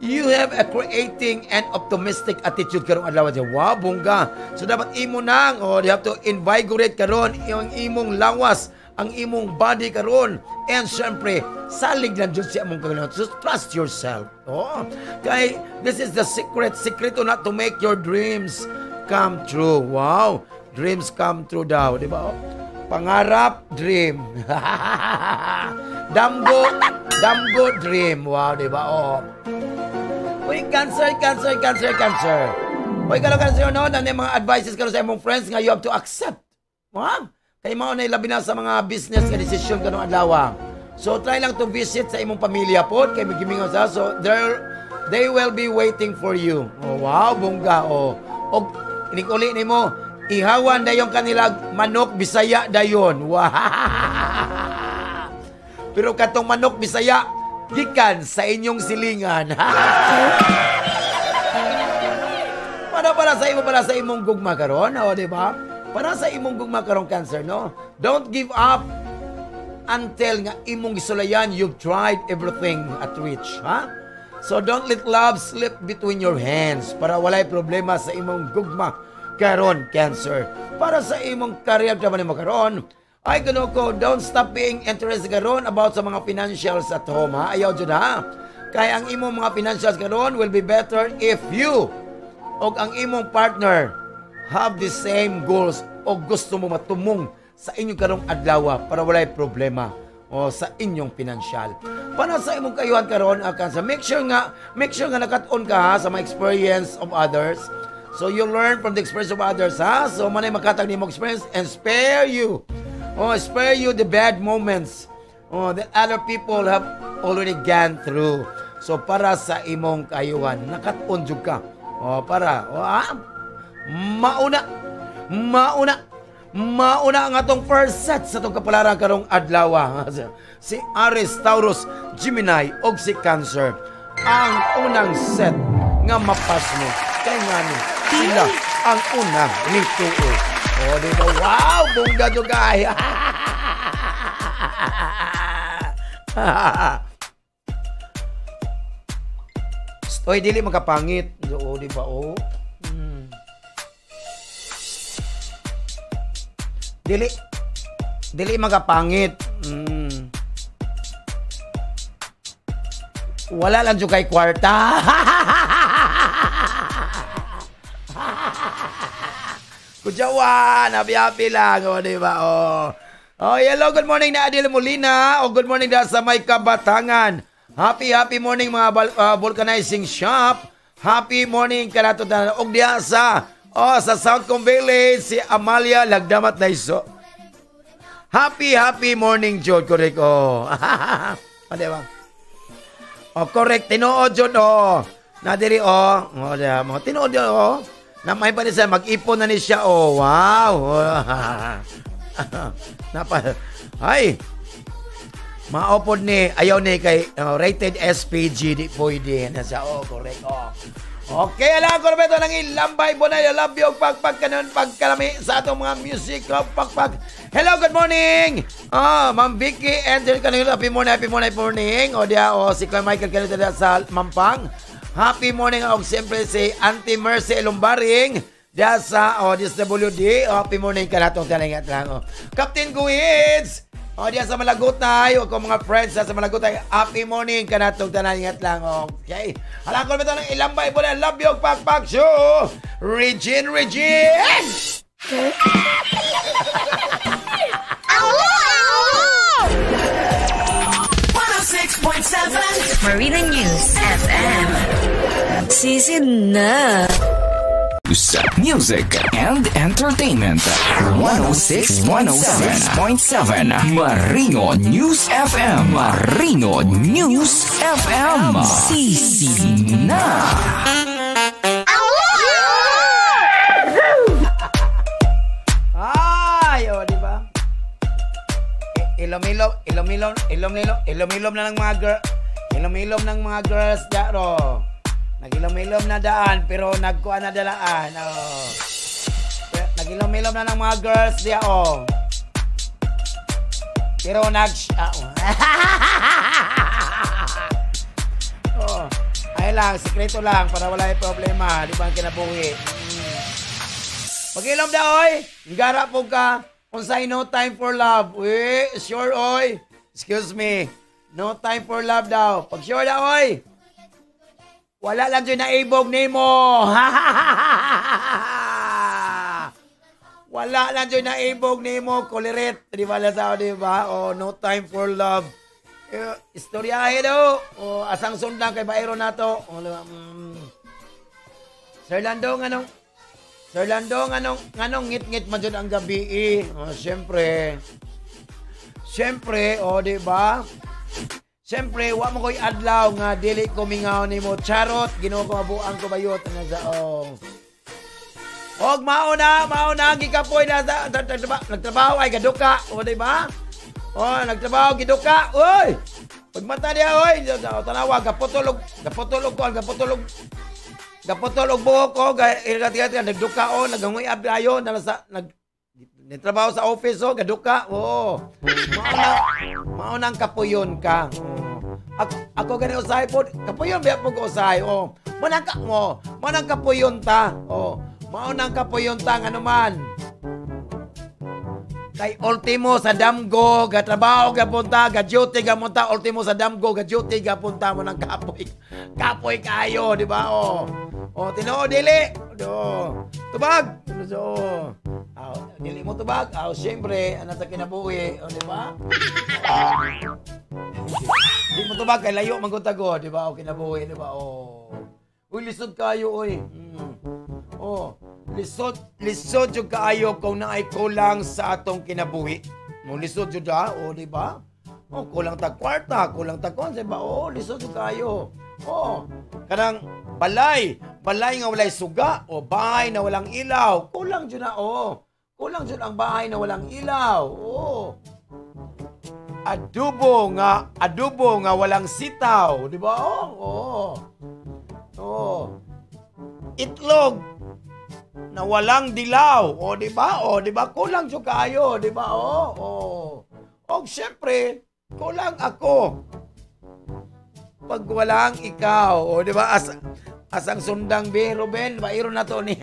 You have a creating and optimistic attitude karong adlaw. Wow, bongga. So dapat imo nang, oh, you have to invigorate karon yung imong lawas, ang imong body karon. And syempre, salig lang jud siya imong kagalingon. So trust yourself. Oh, kay this is the secret to not to make your dreams come true. Wow, dreams come true daw, di ba? Oh, pangarap, dream. Damgo dream. Wow, di ba? Oh. Uy, Cancer, Cancer, Cancer, Cancer. Uy, kalo Cancer, no? Ano yung mga advices karon sa imong friends nga you have to accept. Wow. Kay mao na labi na sa mga business nga decision kanong adlaw. So try lang to visit sa imong pamilya pod kay migimingaw sa, so they will be waiting for you. Oh, wow, bongga, oh. Og inikuli nimo, ihawan dayon kanila manok Bisaya dayon. Wow. Pero katong manok Bisaya gikan sa inyong silingan. Para sa imo, para sa imong gugma karon, oh, di ba? Para sa imong gugma karon, Cancer, no? Don't give up until nga imong gisulayan you've tried everything at reach, ha? So don't let love slip between your hands para walay problema sa imong gugma karon, Cancer. Para sa imong career ka man karon, ay kuno ko, don't stop being interested karon about sa mga financials at home, ha? Ayaw jud, ha? Kay ang imong mga financials karon will be better if you og ang imong partner have the same goals o gusto mo matumong sa inyong karong adlaw para walay problema o sa inyong financial. Para sa imong kayuhan karon, Cancer, make sure nga nakat-on ka, ha, sa mga experience of others. So you learn from the experience of others, ha? So manay makatag nimo experience and spare you. Oh, spare you the bad moments, oh, that other people have already gone through. So para sa imong kayuhan, nakat-on jud ka. Oh, para, oh, mauna ang atong first set sa atong kapalaran karong adlaw. Si Aries, Taurus, Gemini og si Cancer ang unang set nga mapas mo. Kay ngano sila ang unang nituo. Oh, di ba? Wow, bongga jud kay. Oy, dili magkapangit. Oo, di ba? Oh. Dili magkapangit. Wala lang jud kay kwarta. Kudyawan, happy-happy lang. O, di ba? Oh. Oh, hello, good morning na Adil Molina. O, good morning na sa may kabatangan. Happy, happy morning mga vulcanizing shop. Happy morning kanato na. Og diha sa, oh, sa Southcom Village, si Amalia Lagdamat Naiso. Happy, happy morning, Jod. Correct, oh. O, di ba? Oh, correct. Tinuod, Jod, oh. Nadiri, oh. Oh, di ba? Tinuod, Jod, oh. Namay pa ni siya, mag-ipon na ni siya, oh. Wow. Napa, ay. Maopod ni, ayaw ni kay rated SPG, di pwede. Nasa, oh, correct, oh. Okay, alam ko Roberto nang ilambay bonay, I love you pagpag kanon pagkalami sa atong mga music pagpag. Hello, good morning. Ma'am Vicky Angel kanino, happy morning, happy morning, morning. O dia o si Kuya Michael kanino sa Mampang. Happy morning og siyempre si Auntie Mercy Lumbaring diya sa DSWD. Happy morning ka natong talingat lang. Oh. Captain Guids. O diya sa Malagutay, o kung mga friends sa Malagutay, happy morning ka natong talingat lang. Okay. Alam ko naman ng ilambay po na love you, pakpak show. Regine, Regine! Awo! 106.7 Marina News FM. Sisid na. Music and entertainment. 106.7 Marino News FM. Marino News FM. Sisi na. Ay, oh, di ba? Ilom-ilom, ilom-ilom, ilom-ilom, ilom-ilom na ng mga girl, ilom-ilom ng mga girls daro. Nagilom-ilom na daan, pero nagkuha na dalaan. Oh. Nagilom-ilom na ng mga girls diya, oh. Pero nag... Oh. Ay lang, sikreto lang, para wala yung problema. Di ba ang kinabuhi? Pag-ilom da, oy! Gara po ka. Unsay no time for love. Uy, sure, oy. Excuse me. No time for love daw. Pag sure da, oy. Wala lang dyan naibog nimo. Wala lang dyan naibog nimo. Kulirit. Di ba lang sao, di ba? Oh, no time for love. Istoryahe daw. Oh, asang sundang kay Bairo na to. Oh, Sir Lando, nganong Sir Lando, nganong ngit-ngit man dyan ang gabi eh. Oh, siyempre. Siyempre, oh, di ba? Siyempre, wa mo ko'y adlaw nga dili ko mingaw nimo. Charot, Ginoo ko mabuang ko bayot. Ano sa oh. Og mauna, gikapoy na sa nagtrabaho ay gaduka, o di ba? Oh, nagtrabaho giduka. Oy! Pagmata niya oy, tanawa gaputol ko, gaputol og buhok ko, gatigat nagduka o, nagangoy ayo na sa nag trabaho sa office o, gaduka. Oo. Maunang kapuyon ka. Ako gani usahay po. Kapuyon biya po ko usahay. Oh. Manang ka mo. Manang kapuyon ta. Oh. Maunang kapuyon ta ngano man. Kay ultimo sa damgo, gatrabaho gapunta, ga duty gapunta, ultimo sa damgo, ga duty gapunta mo nang kapoy. Kapoy kayo, di ba? Oh. Oh, tinuod dili. Do. Tubag. So, aw, dili mo tubag. Aw, siyempre, ano sa kinabuhi, o, di ba? Di mo tubag kay layo man gud tago, di ba? O kinabuhi, di ba? Oh. Uy, lisod kayo, oy. Oh, lisod jud kaayo kung naay kulang sa atong kinabuhi. Mo lisod jud ha, o di ba? Oh, kulang tag kwarta, kulang tag konse ba? Oh, lisod jud kaayo. Oh, kanang balay nga walay suga o bahay na walang ilaw, kulang jud na oh. Kulang jud ang bahay na walang ilaw. Oh. Adobo nga walang sitaw, di ba? Oh, oh. Oh. Itlog na walang dilaw, o di ba? O di ba? Kulang jud kaayo, di ba? Oh, oh. Og syempre, kulang ako pag walang ikaw, o di ba? Asang sundang be, Ruben, bairo na to ni.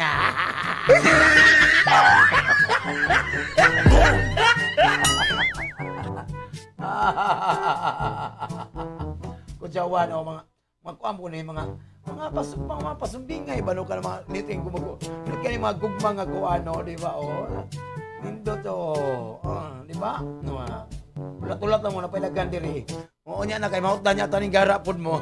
Kudyawan o mga kuan po na yung mga pasumbingay ba no ka mga niting gumago. Kaya mga gugma nga kuano, di ba? O nindot o, di ba? No, ulat-ulat na mo na pailagan diri. Oo niya na kay mautdan niya taning gara pud mo.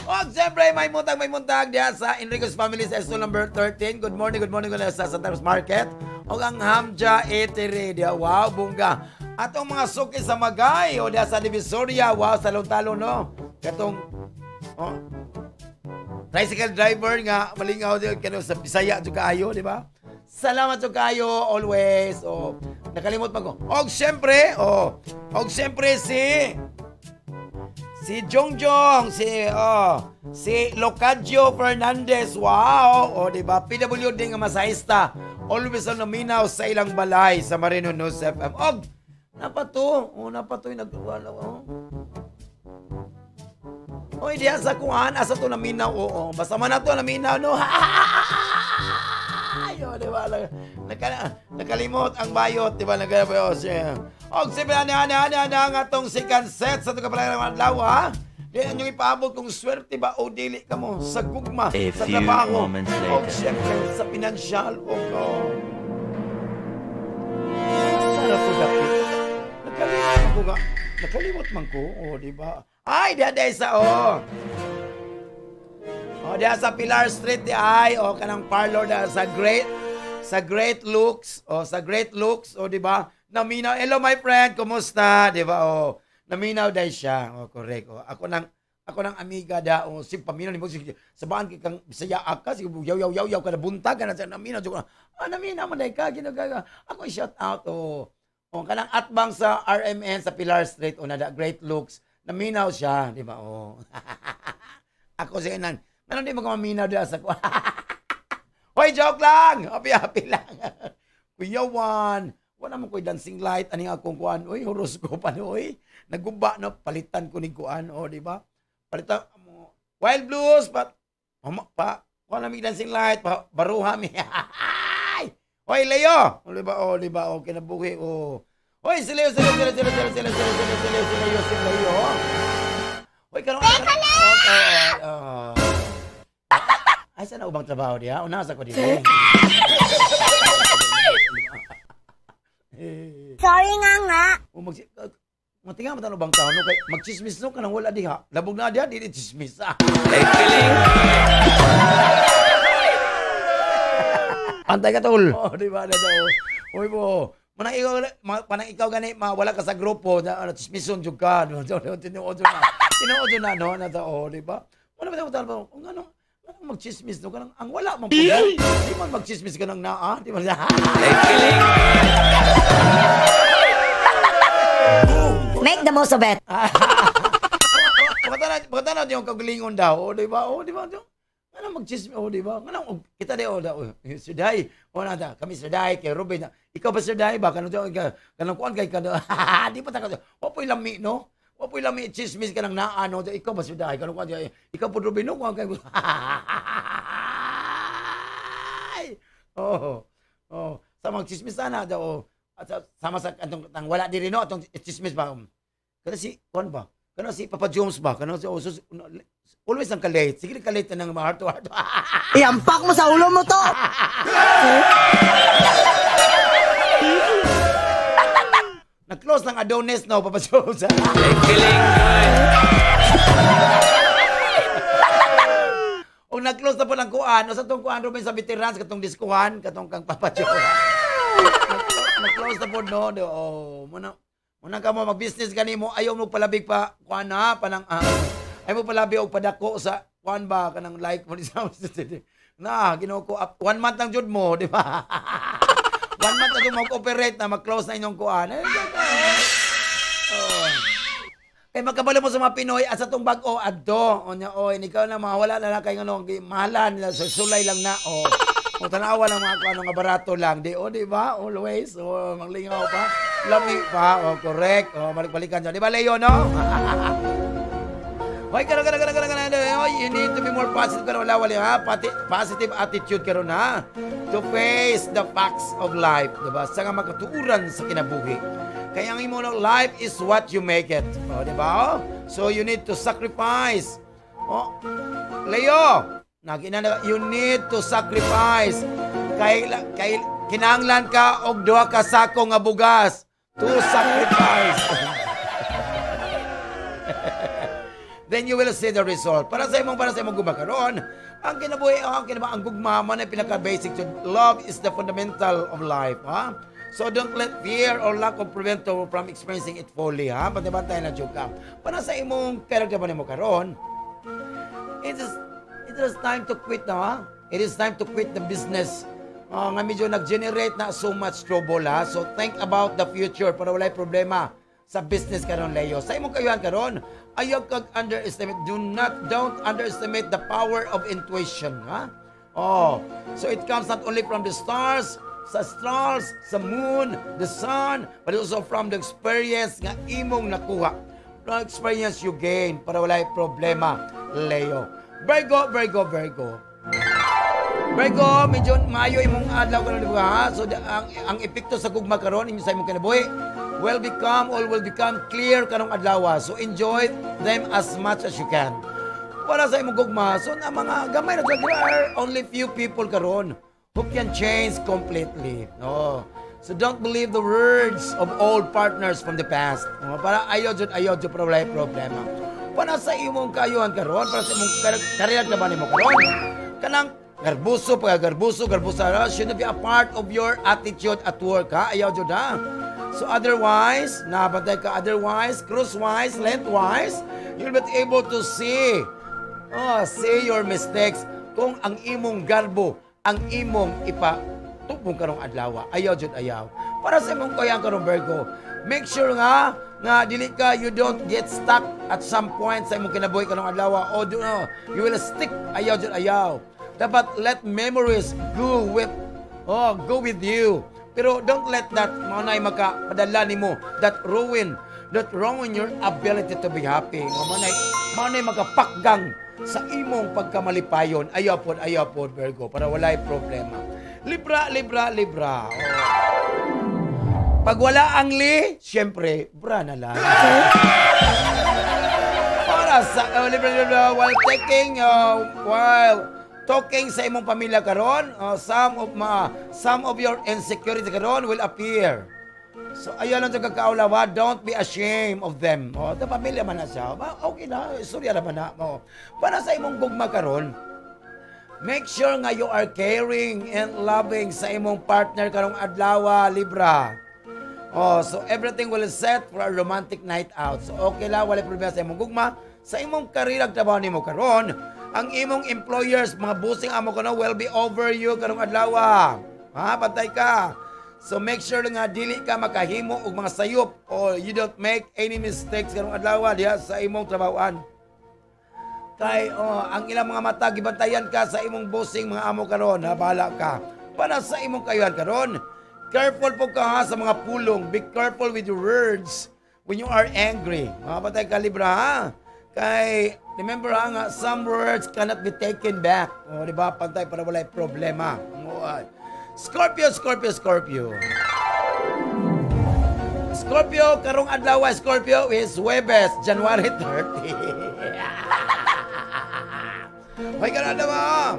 Og siyempre may muntag diha sa Enriquez Family sa Esto number 13. Good morning sa Santa Cruz Market. Og ang Hamja Eatery diha. Wow, bongga. Atong mga suki sa Magay o diha sa Divisoria. Wow, sa Talon-Talon no. Katong oh, tricycle driver nga malingaw diha kano sa Bisaya jud kaayo, di ba? Salamat jud kaayo always. Oh, nakalimot pa ko. Og siyempre, si Si Jongjong, si oh, si Locadio Fernandez. Wow, oh, di ba? PWD nga masahista. Always ang naminaw sa ilang balay sa Marino News FM. Og napato, oh, napato yung nag oh. Oy, diha sa kuan, asa to naminaw, oo. Basta man nato naminaw, no. Ayo, di ba? Nakalimot ang bayot, di ba? Nagkabayot siya. Og sige, ani, ani, ani, ani, ang atong second set sa itong kapalaran ng adlaw, ha? Di inyong ipaabot kung swerte ba o dili ka mo sa gugma, A sa few trabaho, moments o later. Siyempre sa pinansyal, o oh. Sana ko dapit. Nakalimot ako ga. Nakalimot man ko, o, di ba? Ay, diha diha sa, oh. O, diha sa Pilar Street, di ay, o, kanang parlor diha sa Great Looks, o, sa Great Looks, o, di ba? Naminaw, hello my friend, kumusta? Di ba? O, naminaw dahil siya. O, correct. O, ako nang amiga da, o, si paminaw ni mo, si, sabaan kay kang Bisaya ka, si yaw yaw yaw yaw kada buntag ka na sa naminaw, jud ko, ah, naminaw man dahil ka, ginagaga. Ako shout out, o, o, kanang atbang sa RMN sa Pilar Street, o, na da Great Looks, naminaw siya, di ba? O. Ako sa inan, meron di mo ka maminaw diha sa ko. Hoy, joke lang! Happy, happy lang. Kuya Juan, wala mo ko'y dancing light, ani nga akong kuan, oy, horoscope, ano, oy. Naguba, no, palitan ko ni kuan, o, di ba? Palitan mo, Wild Blues, pa, pa, kuan na mi dancing light, pa, baruha mi. Hoy, Leo! O, di ba, o, di ba, o, kinabuhi, o. Hoy, si Leo, si Leo, si Leo, si Leo, si Leo, si Leo, si Leo, si Leo, si Leo, si Leo. Hoy, karon, teka lang! Oh. Ay, saan na ubang trabaho diya? O, nasa ko dito. Sorry nga nga. O, mag matinga man ubang tao no kay magchismis no kanang wala diha. Labog na diha dili chismis. Ah. Pantay ka, tol. Oh, di ba na daw. Uy mo. Manang ikaw manang ikaw gani wala ka sa grupo na ano, chismison jud ka. No, tinuod na. Tinuod na no na oh, di ba? Wala ba tao kung ano anong magchismis no kanang ang wala man pud. Di man magchismis kanang naa, di ba? Make the most of it. Pagkatanaw yung kagalingon daw, o, di ba? O, di ba? Ano magchismis, o, di ba? Ano, kita di, o, da, o, Sir Day, o, na, da, kami Sir Day, kay Ruben, ikaw ba Sir Day ba? Kano, kanang kuan kay, kano, di pa ta ka, o, po'y lami, no? O, po'y lami, chismis ka nang naano, ikaw ba Sir Day? Kano kuan, ikaw po Ruben, no? Kuan kay, oh, oh, sa magchismis sana, daw, o, at sama sa, atong, tang wala diri, no? Atong chismis ba? Kana si, kuan ba? Kana si Papa Jones ba? Kana si, oh, sus, always ang kalate. Sige, kalate na ng mga heart to heart. Iampak mo sa ulo mo to! Nag-close ng Adonis, no, Papa Jones. O nag-close na po ng kuan. O sa itong kuan, Ruben, sa veterans, katong diskuhan, katong kang Papa Jones. Nag-close na po, no? Oh, muna, muna ka mo, mag-business ka nimo, ayaw mo palabig pa, kuan na, panang, ayaw mo palabi og padako sa, kuan ba, kanang like mo, na, Ginoo ko, up, 1 month lang jud mo, di ba? 1 month na jud mo mag-operate na, mag-close na inyong kuan. Eh, oh. Kay magkabalo mo sa mga Pinoy, at sa tong bag-o, adto, o nya, o, ikaw na, mawala na lang kay ano, mahalan, sulay lang na, o. O, tanawa lang mga kuan nga barato lang, di, o, di ba? Always, o, manglingaw pa. Lami pa, o, correct. O, balik-balikan dyan. Di ba, Leo, no? Hoy, karo, karo, karo, karo, karo, you need to be more positive karon, wala, wala, ha? Positive attitude karon, ha? To face the facts of life, di ba? Sa nga makatuuran sa kinabuhi. Kaya ang imo, no, life is what you make it. O, di ba? O? So, you need to sacrifice. O, Leo, nagina you need to sacrifice. Kay, kay kinahanglan ka og duha ka sako nga bugas to sacrifice. Then you will see the result. Para sa imong gugma karon, ang kinabuhi, ang kinabuhi, ang gugma man ay pinaka-basic. Love is the fundamental of life, ha? So don't let fear or lack of prevent you from experiencing it fully, ha? Bantay-bantay na joke ka. Para sa imong character ba nimo karon, it is time to quit na, ha? It is time to quit the business. Nga medyo nag-generate na so much trouble, ha? So think about the future para walay problema. Sa business karon, Leo. Sa imong kayuhan karon, ayaw kag underestimate. Do not don't underestimate the power of intuition, ha? Oh, so it comes not only from the stars, sa stars, sa moon, the sun, but also from the experience nga imong nakuha. From experience you gain para walay problema, Leo. Virgo, Virgo, Virgo. Virgo, medyo maayo imong adlaw karon, di ba? Ha? So ang epekto sa gugma karon inyo sa imong kinabuhi will become all will become clear karong adlaw. So enjoy them as much as you can. Para sa imong gugma, so na mga gamay na, there are only few people karon who can change completely. No. So don't believe the words of old partners from the past. No, para ayaw jud, ayaw jud, para walay problema. Para sa imong kayuhan karon, para sa imong karera ba nimo karon, kanang garbuso, pag garbuso, garbuso, should be a part of your attitude at work, ha? Ayaw jud, ha? So otherwise, nabantay ka, otherwise, crosswise, lengthwise, you'll be able to see, oh, see your mistakes kung ang imong garbo, ang imong ipa tupong karong adlaw. Ayaw jud, ayaw. Para sa imong kayang karong, Virgo, make sure nga dili ka, you don't get stuck at some point sa imong kinabuhi karong adlaw o do no, you will stick. Ayaw jud, ayaw. Dapat let memories go with you. Pero don't let that mao nay makapadala nimo that ruin your ability to be happy. Nga mao nay makapakgang sa imong pagkamalipayon. Ayaw pod, ayaw pod, Virgo, para walay problema. Libra, Libra, Libra. Oh. Pag wala ang li, syempre, bra na lang. Para sa Libra, Libra, while talking sa imong pamilya karon, some of your insecurity karon will appear. So ayaw lang sa kakaulawa, don't be ashamed of them. Oh, ta pamilya man na siya. Ba, okay na, istorya naman na. Oh. Para sa imong gugma karon, make sure nga you are caring and loving sa imong partner karong adlaw, Libra. Oh, so everything will set for a romantic night out. So okay lang, wala problema sa imong gugma. Sa imong karera trabaho nimo karon, ang imong employers, mga bossing amo kuno will be over you karong adlaw. Ha, pantay ka. So make sure nga dili ka makahimo og mga sayop or you don't make any mistakes karong adlaw diha sa imong trabahoan. Kay oh, ang ilang mga mata gibantayan ka sa imong bossing mga amo karon, ha, bahala ka. Para sa imong kayuhan karon, careful po ka ha, sa mga pulong. Be careful with your words when you are angry. Mga patay ka, Libra, ha. Kay remember ha nga some words cannot be taken back. O, di ba? Pantay para walay problema. O, ay. Scorpio, Scorpio, Scorpio. Scorpio, karong adlaw, Scorpio, is Huwebes, January 30. Hoy, karon adlaw.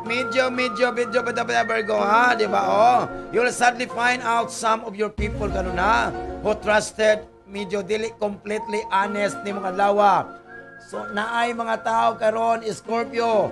Medyo, medyo, medyo, bata, bata, Virgo, ha? Di ba? Oh, you'll suddenly find out some of your people karon ha, who trusted, medyo dili completely honest ni mga adlaw. So, naay mga tao karon, Scorpio,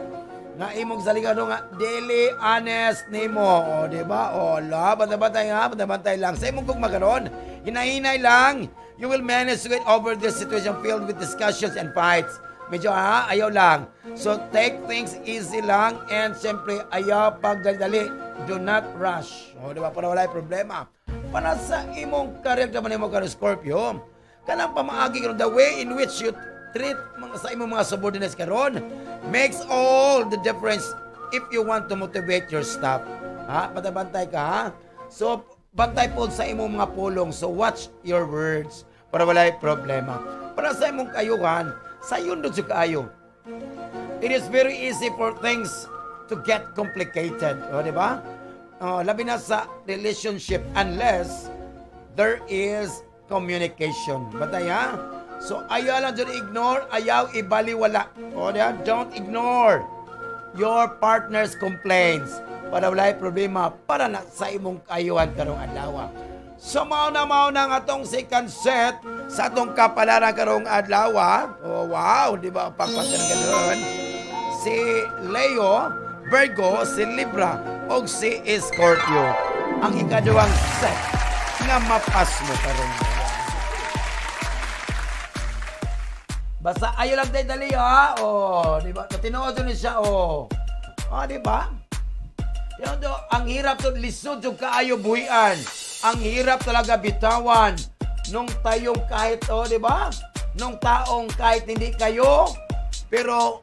nga imong saligan nga dili honest nimo. O, di ba? O, la, bantay-bantay ha, bantay-bantay lang. Sa imong gugma karon, hinahinay lang, you will manage to get over this situation filled with discussions and fights. Medyo ha, ayaw lang. So take things easy lang and siyempre ayaw pagdali. Do not rush. O, di ba? Para wala problema. Para sa imong career naman nimo karon, Scorpio, kanang pamaagi karon, the way in which you treat mga sa imong mga subordinates karon makes all the difference if you want to motivate your staff. Ha? Bantay ka ha? So, bantay po sa imong mga pulong. So, watch your words para walay problema. Para sa imong kayuhan, sayon doon sa kaayo. It is very easy for things to get complicated. O, di ba? O, labi na sa relationship unless there is communication. Bantay ha? So, ayaw lang dyan ignore, ayaw ibaliwala. O, di ba? Don't ignore your partner's complaints para walay problema para na sa imong kayuhan karong adlaw. So mao na ang atong second set sa atong kapalaran karong adlaw. Oh wow, di ba pagpasan ganun? Si Leo, Virgo, si Libra ug si Scorpio. Ang ikaduhang set nga mapas mo karong adlaw. Basta ayaw lang tayo dali ha. Oh, di ba? Tinuod ni siya oh. Ah, di ba? Yan do, ang hirap to lisod jud kaayo buhian. Ang hirap talaga bitawan Nung tayong kahit, oh, di ba? Nung taong kahit hindi kayo, pero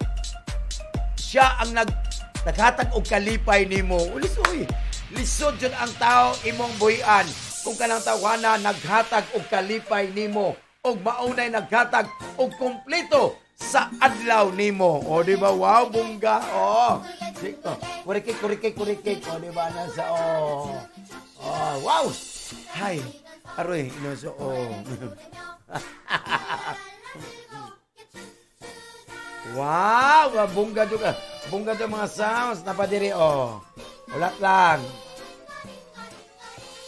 siya ang naghatag og kalipay nimo. Ulis, uy. Lisod jud ang tao imong buhian. Kung kanang tawhana naghatag og kalipay nimo og maunay naghatag og kompleto sa adlaw nimo. O, di ba? Wow, bongga. O. Kurikik, kurikik, kurikik. O, di ba? Nasa, o. O, wow. Hay. Aroy, inoso, o. Wow, bongga jud. Bongga jud mga sounds napadiri, o. Ulat lang.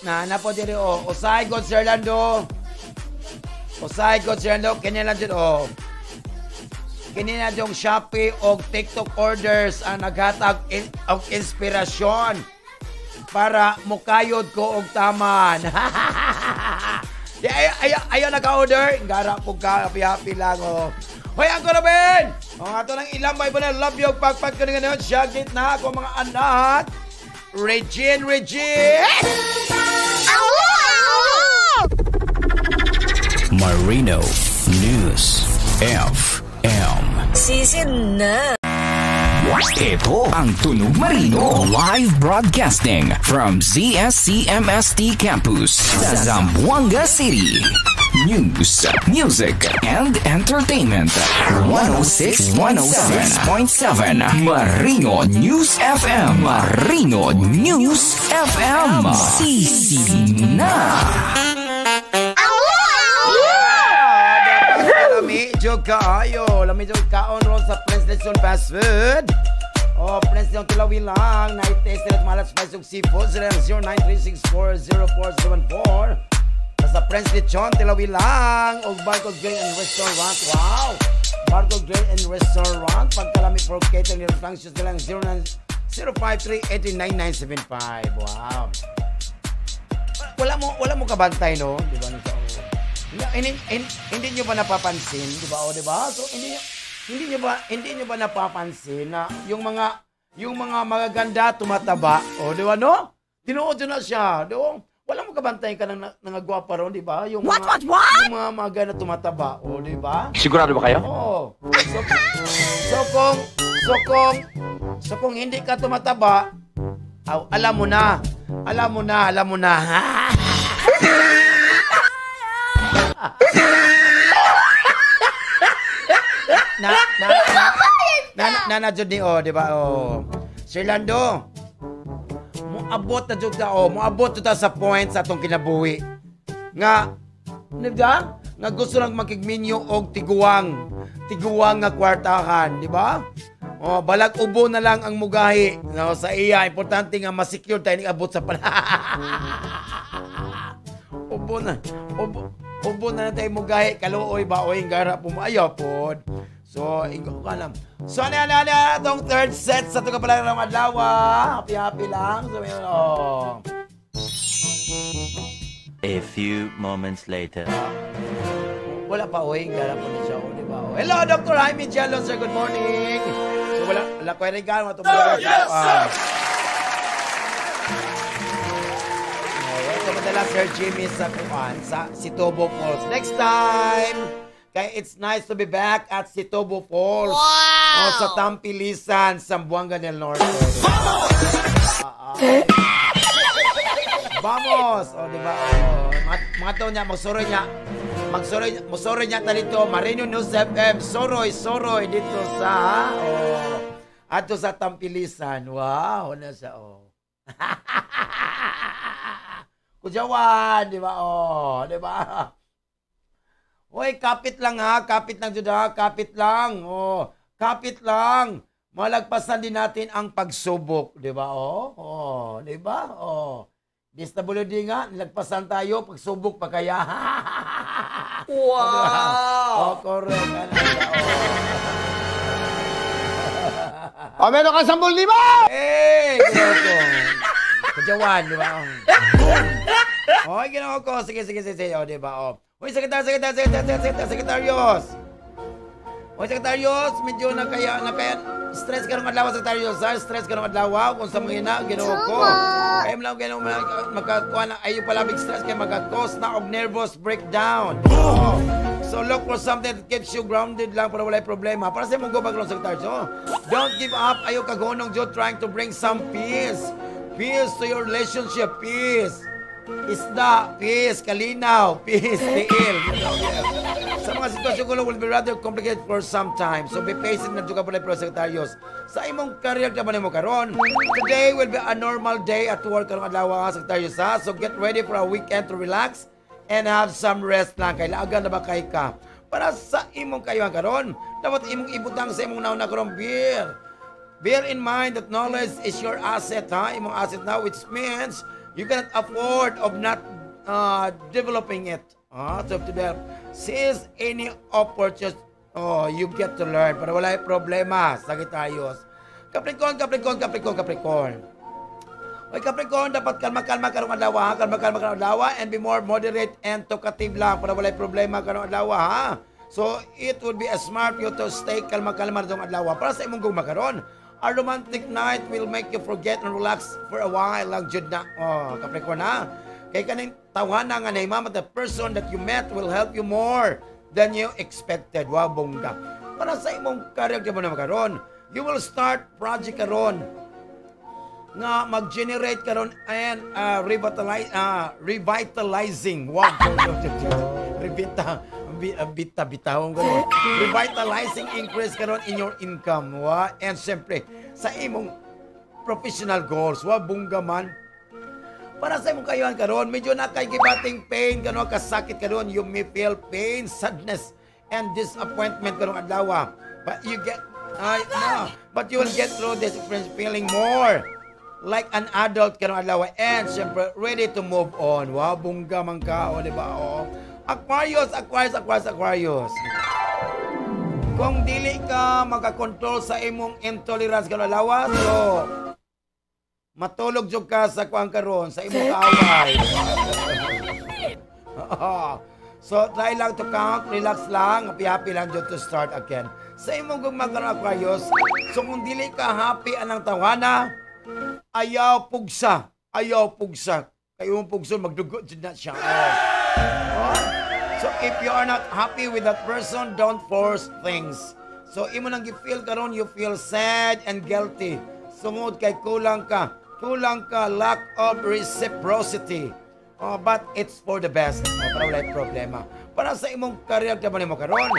Na napadiri, o. Usay god Sir Lando. Usay god Sir Lando, kini lang jud, o. Kini na jung Shopee og TikTok orders ang naghatag og inspirasyon para mukayod ko og taman. Di, ayaw naka-order. Gara po ka, happy-happy lang, oh. Hoy, Uncle Ruben! O, ato nang ilambay po na love you, pagpag ko na ngayon. Shagit na ako mga anak. Regine, Regine! Marino News FM. Season na. Ito ang Tunog Marino live broadcasting from ZSCMST Campus sa Zamboanga City. News, music, and entertainment. 106.7 Marino News FM. Marino News FM. Sisi na. Lami jud kaayo. Lami jud kaon ron sa Prince Lechon Fast Food. Oh, Prince Lechon Tulawi lang. Night-taste at malat spice ug seafood. 0936400474. Sa Prince Lechon Tulawi lang. Og Barco Grill and Restaurant. Wow! Barco Grill and Restaurant. Pagkalami for catering and functions nilang 053-89975. Wow! Wala mo kabantay, no? Di ba? Hindi nyo ba napapansin, di ba? O, di ba? So hindi nyo ba napapansin na yung mga magaganda tumataba, o, di ba, no? Tinuod na siya, di ba? Wala mo kabantay ka ng nangagwapa ron, di ba? Yung mga, what? Yung mga magaganda tumataba, o, di ba? Sigurado ba kayo? Oo. So kung hindi ka tumataba, aw, alam mo na. Alam mo na. Ha? Na jud ni, oh, di ba? Oh. Sir Lando, moabot na jud ta, oh, moabot jud ta sa point sa atong kinabuhi. Nga, di ba? Nga gusto lang makigminyo og tiguang nga kwartahan, di ba? Oh, balag ubo na lang ang mugahi. No, sa iya, importante nga ma-secure tayo ning abot sa pala. Ubo na lang tayo mugahi, kaluoy ba oy gara po maayo pod. So, ingo ka lang. So, ano, itong third set sa itong kapalaran ng adlaw. Happy lang. So, yun, oh. A few moments later. Wala pa, oy. Gara po na siya, oh, di ba? Oh. Hello, Dr. Jaime Jello, sir. Good morning. So, wala ko rin ka. Sir, yes, sir! Oh, ito madala, Sir Jimmy, sa kuan, sa Sitobo Falls. Next time! Kaya it's nice to be back at Sitobo Falls. Wow! O sa Tampilisan, Zamboanga del Norte. Vamos! Vamos! O, di ba? O, mga to niya, magsuroy niya. Magsuroy niya ta dito. Marino News FM. Soroy dito sa, o, ato sa Tampilisan. Wow! Nasa, o. Kujawan, di ba? O, di ba? Hoy, kapit lang ha. Kapit lang jud ha. Kapit lang. Oh, kapit lang. Malagpasan din natin ang pagsubok, di ba? Oh, oh, di ba? Oh. DSWD nga, nilagpasan tayo, pagsubok pa kaya. Wow! Oh, correct. Ano, oh. Oh, meron ka 10,000! Eh, ginoo ko. Kujawan, di ba? Oh, ginoo ko. Sige. Oh, di ba? Oh. Uy, sekretaryos. O Sagittarius, medyo na kaya stress ka ng adlaw, Sagittarius, ha? Stress ka ng adlaw kung sa mga ina, Ginoo ko. Kaya mo lang Ginoo makakuha na ayo palabig stress kay maka-cause na og nervous breakdown. Oh. So look for something that keeps you grounded lang para walay problema. Para sa imong gugma karon, Sagittarius, oh. Don't give up, ayo kagunong jud trying to bring some peace. Peace to your relationship, peace. Isda, peace, kalinaw, peace, tiil. Sa mga sitwasyon ko will be rather complicated for some time. So be patient na ka pala, pro Sagittarius. Sa imong career ka ba nimo karon? Today will be a normal day at work karong adlaw, Sagittarius, ha. So get ready for a weekend to relax and have some rest lang kay laagan na ba kay ka. Para sa imong kayuhan karon, dapat imong ibutang sa imong nauna karon beer. Bear in mind that knowledge is your asset, ha? Imong asset now, which means you cannot afford of not developing it. So to develop, seize any opportunity, oh, you get to learn. Para wala problema, Sagittarius. Capricorn, Capricorn, Capricorn, Capricorn. Oy, Capricorn, dapat kalma-kalma karong adlaw, ha? Kalma-kalma karong adlaw and be more moderate and talkative lang para walay problema karong adlaw, ha? So, it would be a smart you to stay kalma-kalma karong adlaw. Para sa imong gugma karon, a romantic night will make you forget and relax for a while lang jud na. Oh, Capricorn, ha? Kay kaning tawhana nga nahimama, the person that you met will help you more than you expected. Wow, bongga. Para sa imong career mo na karon, you will start project karon nga mag-generate karon and revitalizing. Wow, revita bita bitawon karon, revitalizing increase karon in your income wa and siyempre sa imong professional goals. Wa, bongga man. Para sa imong kayuhan karon, medyo na kay gibating pain karon, kasakit karon. You may feel pain, sadness and disappointment karong adlaw, but you get ay no but you will get through this experience feeling more like an adult karong adlaw and syempre ready to move on. Wow, bongga man ka, o di ba? O Aquarius, Aquarius, Aquarius, Aquarius. Kung dili ka makakontrol sa imong intolerance karong adlaw, so matulog jud ka sa kuang karon sa imong kaaway. So try lang to count, relax lang, happy-happy lang jud to start again. Sa imong gugma karon, Aquarius, so kung dili ka happy anang tawhana, ayaw pugsa, ayaw pugsa. Kay imong pugson magdugo jud na siya. Oh. Oh. So if you are not happy with that person, don't force things. So imo nang gi-feel karon, you feel sad and guilty. Sungod kay kulang ka. Kulang ka, lack of reciprocity. Oh, but it's for the best. Oh, para walay problema. Para sa imong career ka ba nimo karon?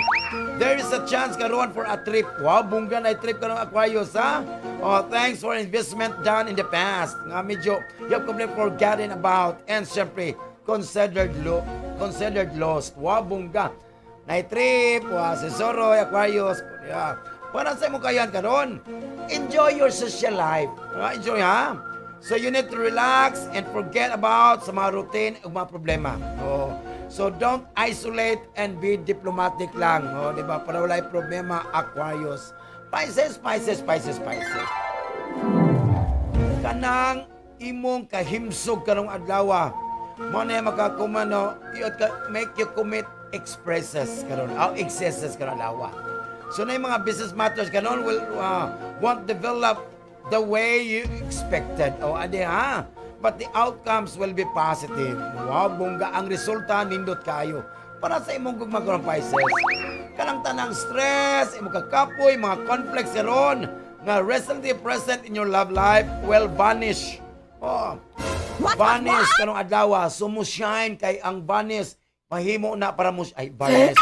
There is a chance karon for a trip. Wow, bongga na trip karon, Aquarius, ha? Oh, thanks for investment done in the past. Nga medyo you have completely forgotten about and siyempre considered lost. Wow, bongga. Na trip, wow, si Soroy, Aquarius. Yeah. Para sa imong kayan karon, enjoy your social life. Ah, enjoy, ha? So you need to relax and forget about sa mga routine ug mga problema. Oh. So don't isolate and be diplomatic lang, oh, di ba? Para walay problema, Aquarius. Pisces, Pisces, Pisces, Pisces. Kanang imong kahimsog karong adlaw, mo na makakumano, ka, make you commit expresses karon, oh, excesses karong adlaw. So na yung mga business matters karon will won't develop the way you expected. O adi ha? But the outcomes will be positive. Wow, bongga ang resulta, nindot kayo. Para sa imong gugma karon, Pisces. Kanang tanang stress, imong kakapoy, mga conflicts karon nga recently present in your love life will vanish. Oh, vanish karong adlaw. So mo shine kay ang vanish mahimo na para mo ay vanish.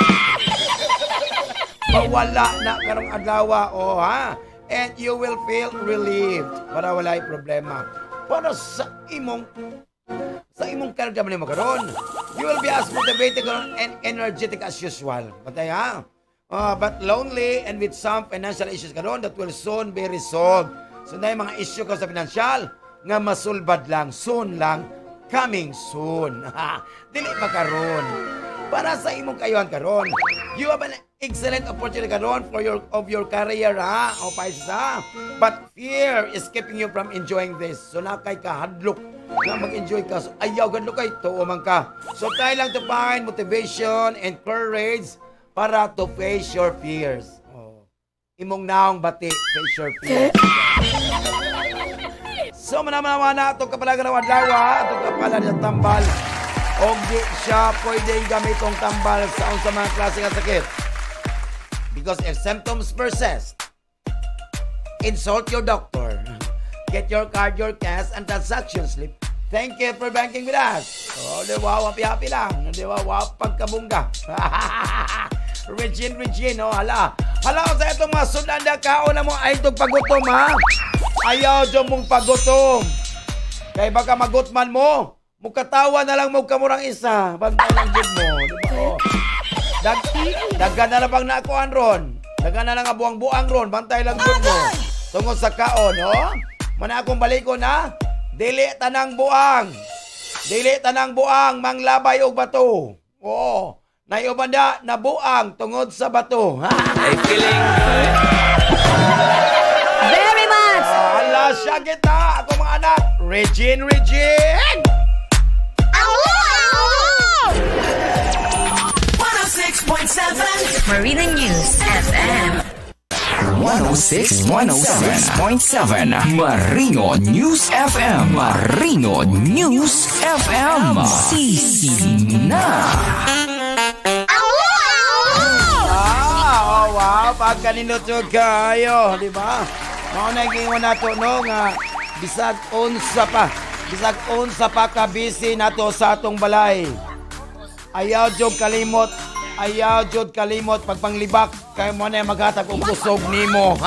Mawala na karong adlaw, oh ha. And you will feel relieved para walay problema. Para sa imong karamdaman nimo karon, you will be as motivated karon and energetic as usual. Patay ha. But lonely and with some financial issues karon that will soon be resolved. So na yung mga issue ko sa financial nga masulbad lang, soon lang, coming soon. Dili pa karon. Para sa imong kayuhan karon, you have an excellent opportunity karon for your of your career, ha, o Pisces, ha. But fear is keeping you from enjoying this. So na kay kahadlok nga mag-enjoy ka. So ayaw gadlok kay tuo man ka. So try lang to find motivation and courage para to face your fears. Imong naong bati, face your fear. So manamanawa na atong kapalagan ng adlaw, atong kapalan sa tambal. Og di siya pwedeng gamitong tambal sa unsa mga klase nga sakit. Because if symptoms persist, insult your doctor. Get your card, your cash, and transaction slip. Thank you for banking with us. Oh, di ba? Happy-happy lang. Di ba? Wow, pagkabungga. Regine, Regine, oh, hala. Hala, sa itong mga sudan na kaon na mo ay itong pagutom, ha? Ayaw dyan mong pagutom. Kaya baka magutman mo, mukatawa na lang mo kamurang isa. Bantay lang dyan mo. Di ba? Oh. Dagan na lang bang nakuan ron. Dagan na lang ang buang-buang ron. Bantay lang dyan mo. Tungod sa kaon, oh. Mana akong balikon, ha? Dili tanang buang. Dili tanang buang, manglabay og bato. Oo. Naiuban na nabuang tungod sa bato. I feeling good. Very much. Ala siya kita, ako mga anak. Regine, Regine! Aw! 106.7 Marina News FM. 106.7 Marino News FM. Marino News FM. Sisi na. Ah, oh, wow, pagkaninot kayo, di ba? Mao na gingon nato no nga bisag unsa pa ka busy nato sa atong balay. Ayaw jud kalimot, ayaw jud kalimot pagpanglibak kay mo na maghatag og kusog nimo.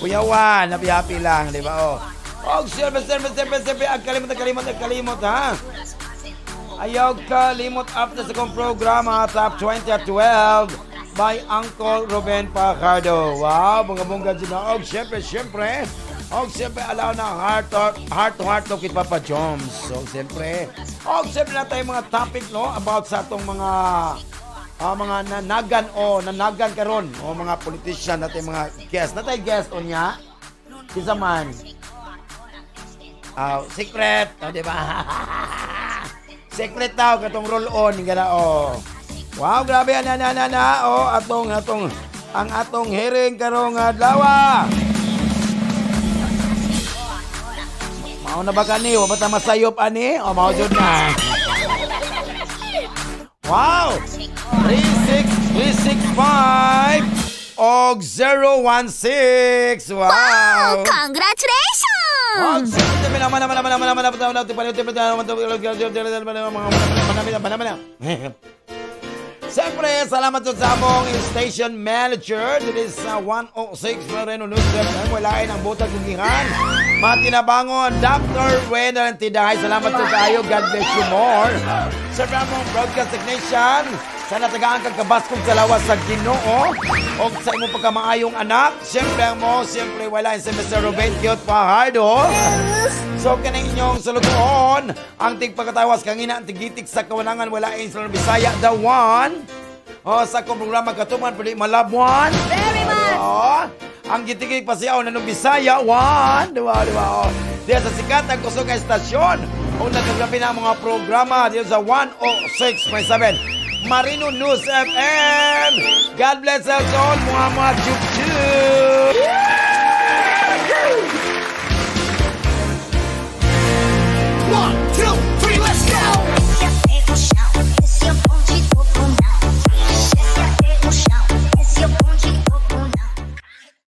Kuyawan, happy-happy lang, di ba? Oh. Og siyempre, ang kalimot, ha? Ayaw kalimot after sa kong programa Top 20 at 12 by Uncle Ruben Fajardo. Wow, bunga-bunga dyan na. Og siyempre, og siyempre, alaw na heart to heart to kit Papa Joms. So, siyempre, og siyempre na tayo mga topic, no, about sa atong mga mga nanagan o nanagan karon o mga politician natin, mga guest. Natay guest o niya? Kisa man. Secret, o, di ba? Secret daw katong roll on nga oh. Wow, grabe ana na na na oh atong ang atong hearing karong adlaw. Mao na ba kani? Wa ba ta masayop ani? O mao jud na. Wow! 36365 og 016. Wow! Wow! Congratulations! Siyempre, salamat sa among station manager. This is 106 Moreno News FM. Walain ang butag kugihan. Matinabangon, Dr. Wendell Tidahay. Salamat sa tayo. God bless you more. Siyempre, among broadcast technician. Sana tagaan kang kabaskong sa lawas sa Ginoo o sa imong pagkamaayong anak. Siyempre mo, siyempre wala si Mr. Ruben Cute Fajardo. So kaning inyong salugoon, ang tigpagkatawas kangina ang tigitik sa kawanangan wala sa Bisaya the one. O sa akong programa katuman pwede malabuan. Very much. O, ang gitigig pasiyaw na nung Bisaya one. Diba, diba? O. Diya sa sikat ang kusog nga estasyon. O nagkagrabi na ang mga programa dito sa 106.7 Marino News FM. God bless us all, mga chup-chup.